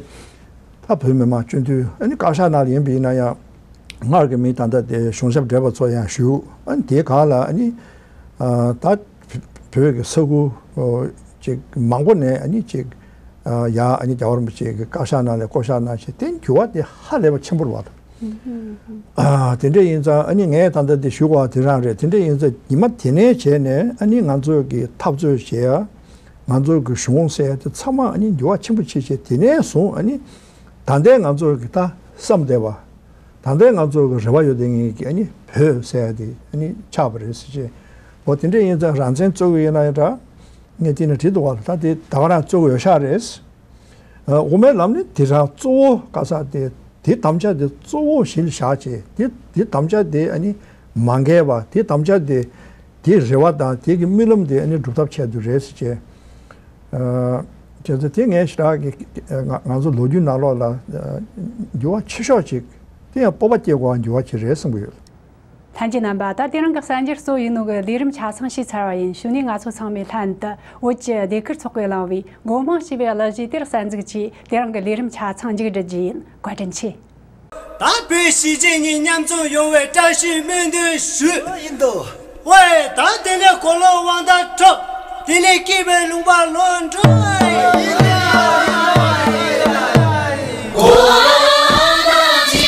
ད་བོད་མི་མང་སྤྱི་འཐུས་ཨ་ནི་བཀའ་ཤག་ནང་ལ་ཡིན་པ་ཡིན་ན་ཡང་སྔར་གྱི་མི་ད་ལྟ་དེ་གཞུང་ཞབས་བགྲེས་པ་ཚོ་ཡང་བཞུགས། ཨ་ནི་དེའི་སྒང་ལ་ཨ་ནི་ཨ་ད་བོད་ཀྱི་ས་ཁུལ་ཨོ་ཅིག་མང་པོ་ནས་ཨ་ནི་ཅིག་ཨ་ཡ་ཨ་ནི་རྒྱལ་བ་རིན་པོ་ཆེ་གི་བཀའ་ཤག་ནང་ལ་བསྐོ་བཞག་གནང་བྱས། དེ་འགྱུར་བ་དེ་ཧ་ལས་པ་ཆེན་པོ་རེད་པ། ཨ་དེ་འདྲ་ཡིན་ཙང་ཨ་ནི་ངས་ད་ལྟ་འདི་ཞུ་དགོས་པ་དེ་རང་རེད། དེ་འདྲ་ཡིན་ཙང་ཉི་མ་དེ་ནས་བྱས་ནས་ཨ་ནི་ང་ཚོ་གི་འཐབ་རྩོད་བྱེད་ཡ། ང་ཚོ་གི་གཞུང་ཟེར་ཡ་དེ་ཚང་མ་ཨ་ནི་འགྱུར་བ་ཆེན་པོ་ཕྱིན་བྱས། དེ་ནས་བཟུང་ཨ་ནི་ད་ལྟའི་ང་ཚོ་གི་ད་བསམ་བསྡད་པ། ད་ལྟའི་ང་ཚོ་གི་རེ་བ་ཡོད་དེ་ངེས་ཀྱི་ཨ་ནི་བོད་ཟེར་ཡ་དེ་ཨ་ནི་ཆགས་པ་རེད་ཟེར་བྱས། འོ་དེ་འདྲ་ཡིན་ཙང་རང་བཙན་རྩོད་གི་ཡོད་ན་ཡང་འདྲ། ངས་དེ་ནས་བྲིས་འདུག་ག་ལ། ད་དེ་ད་ག་རང་རྩོད་གི་ཡོད་ཤག་རེད། ཨ་དབུ་མའི་ལམ་ནི་དེ་རང་གཙོ་བོ་ག་ས་དེ་དེ་དམ་བཅའ་དེ་གཙོ་བོ་གཞི་ལ་བཞག་བྱས། དེ་དེ་དམ་བཅའ་དེ་ཨ་ནི་མ་འགལ་བ། དེ་དམ་བཅའ་དེ་དེའི་རེ་བ་དང་དེ་གི་རྨི་ལམ་དེ་ཨ་ནི་སྒྲུབ་ཐབས་ཆེད་དུ་རེད་ཟེར་བྱས། ཨ་བྱས་ཙང་དེ་ངས་ཞེ་དྲག་གི་ང་ང་ཚོ་ལོ་རྒྱུས་ནང་ལོགས་ལ་ཨ་འགྱུར་བ་ཆེ་ཤོས་ཅིག་དེ་ཡང་སྤོབས་པ་སྐྱེ་དགོས་པ་འགྱུར་བ་ཅིག་རེད་བསམ་གྱི་ཡོད། ལྷན་རྒྱས་རྣམ་པ། ད་དེ་རིང་གི་གསར་འགྱུར་གཙོ་བོ་ཡིན་ནོ་གི་ལས་རིམ་ཆ་ཚང་ཞུས་ཚར་བ་ཡིན། གཞུག་ནས་ང་ཚོ་ཚང་མས་ལྷན་དུ་བོད་ཀྱི་ཟློས་གར་ཚོགས་པས་བླངས་པའི་སྒོ་མང་སྤྱི་པའི་གླུ་གཞས་དེར་གསན་གཟིགས་ཀྱིས་དེ་རིང་གི་ལས་རིམ་ཆ་ཚང་མཇུག་སྒྲིལ་རྒྱུ་ཡིན། བཀའ་དྲིན་ཆེ། ད་བོད་གཞིས་བྱེས་གཉིས་མཉམ་འཛོམས་ཡོང་བའི་བཀྲ་ཤིས་སྨོན་འདུན་ཞུ། ཡིན་དོ། ཝེ། ད་དེ་ནས་གོ་ལོ་དབང་ཐང་འཕྲོག་དེ་ནས་སྐྱིད་པའི་ལུང་པ་ལོག་འགྲོ། གོ་ལོ་དབང་ཐང་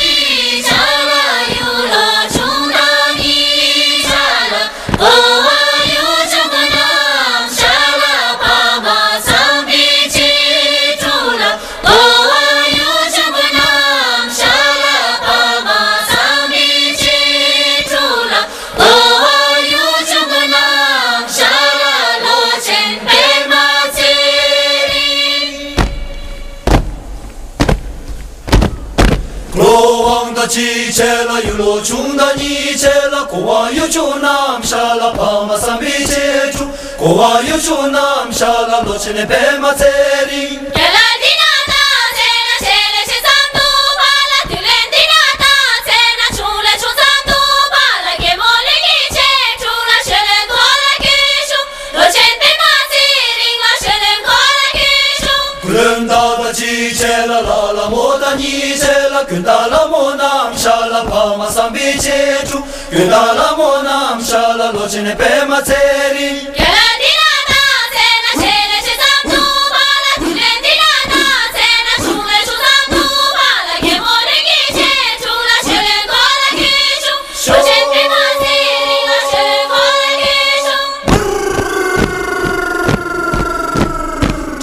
གཅིག་བྱས་ལ། ཡུལ་ལོ་ཆུང་དང་གཉིས་བྱས་ལ། གོ་འཕང་ཡུལ་ཕྱོགས་རྣམས་བཞག་ལ། ཕ་མ་བསམ་པའི་ཆེད་དུ། གོ་འཕང་ཡུལ་ཕྱོགས་རྣམས་བཞག་ལ། ལོ་ཆེན་པད་མ་ཚེ་རིང་། རྒན་ལགས་འདི་ན་ད་ཚེ་ན་ཆེ་ལས་ཆེ་ཙམ་དུ་ཕ་ལ། དུས་ལན་འདི་ན་ད་ཚེ་ན་ཆུང་ལས་ཆུང་ཙམ་དུ་ཕ་ལ། རྒན་མོ་ལས་ཀྱི་ཆེད་དུ་ལ། ཤེས་ལེན་གོ་ལ་སྐྱིད་ཤོག་ལོ་ཆེན་པད་མ་ཚེ་རིང་ལ། ཤེས་ལེན་གོ་ལ་སྐྱིད་ཤོག་ཀུན་བདག་དང་གཅིག་བྱས་ལ། ལྷ་ལྷ་མོ་དང་གཉིས་བྱས་ལ། ཀུན་བདག་ལྷ་མོ་རྣམས་བཞག་ལ། ཕ་མ་བསམ་པའི་ཆེད་དུ། ཀུན་བདག་ལྷ་མོ་རྣམས་བཞག་ལ། ལོ་ཆེན་པད་མ་ཚེ་རིང་། རྒན་ལགས་འདི་ན་ད་ཚེ་ན་ཆེ་ལས་ཆེ་ཙམ་དུ་ཕ་ལ། དུས་ལན་འདི་ན་ད་ཚེ་ན་ཆུང་ལས་ཆུང་ཙམ་དུ་ཕ་ལ། རྒན་མོ་ལས་ཀྱི་ཆེད་དུ་ལ། ཤེས་ལེན་གོ་ལ་སྐྱིད་ཤོག་ལོ་ཆེན་པད་མ་ཚེ་རིང་ལ། ཤེས་ལེན་གོ་ལ་སྐྱིད་ཤོག་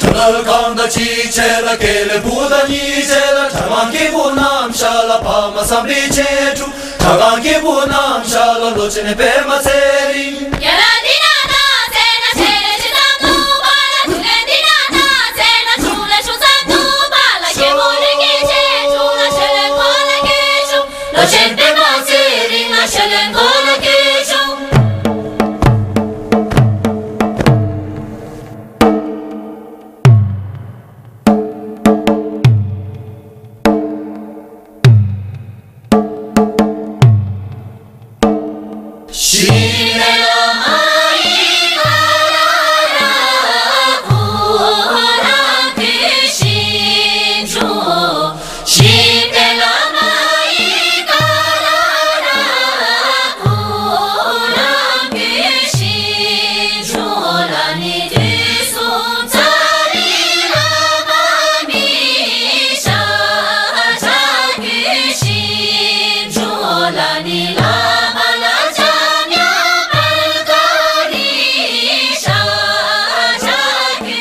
ཁྲ་ལ་གང་དང་གཅིག་བྱས་ལ། དགེ་ལེགས་བུ་དང་གཉིས་བྱས་ལ། ཁྲ་མང་གི་བུ་རྣམས་བཞག་ལ། ཕ་མ་བསམ་པའི་ཆེད་དུ། ཁྲ་གང་གི་བུ་རྣམས་བཞག་ལ། ལོ་ཆེན་པད་མ་ཚེ་རིང་། རྒན་ལགས་འདི་ན་ད་ཚེ་ན་ཆེ་ལས་ཆེ་ཙམ་དུ་ཕ་ལ། དུས་ལན་འདི་ན་ད་ཚེ་ན་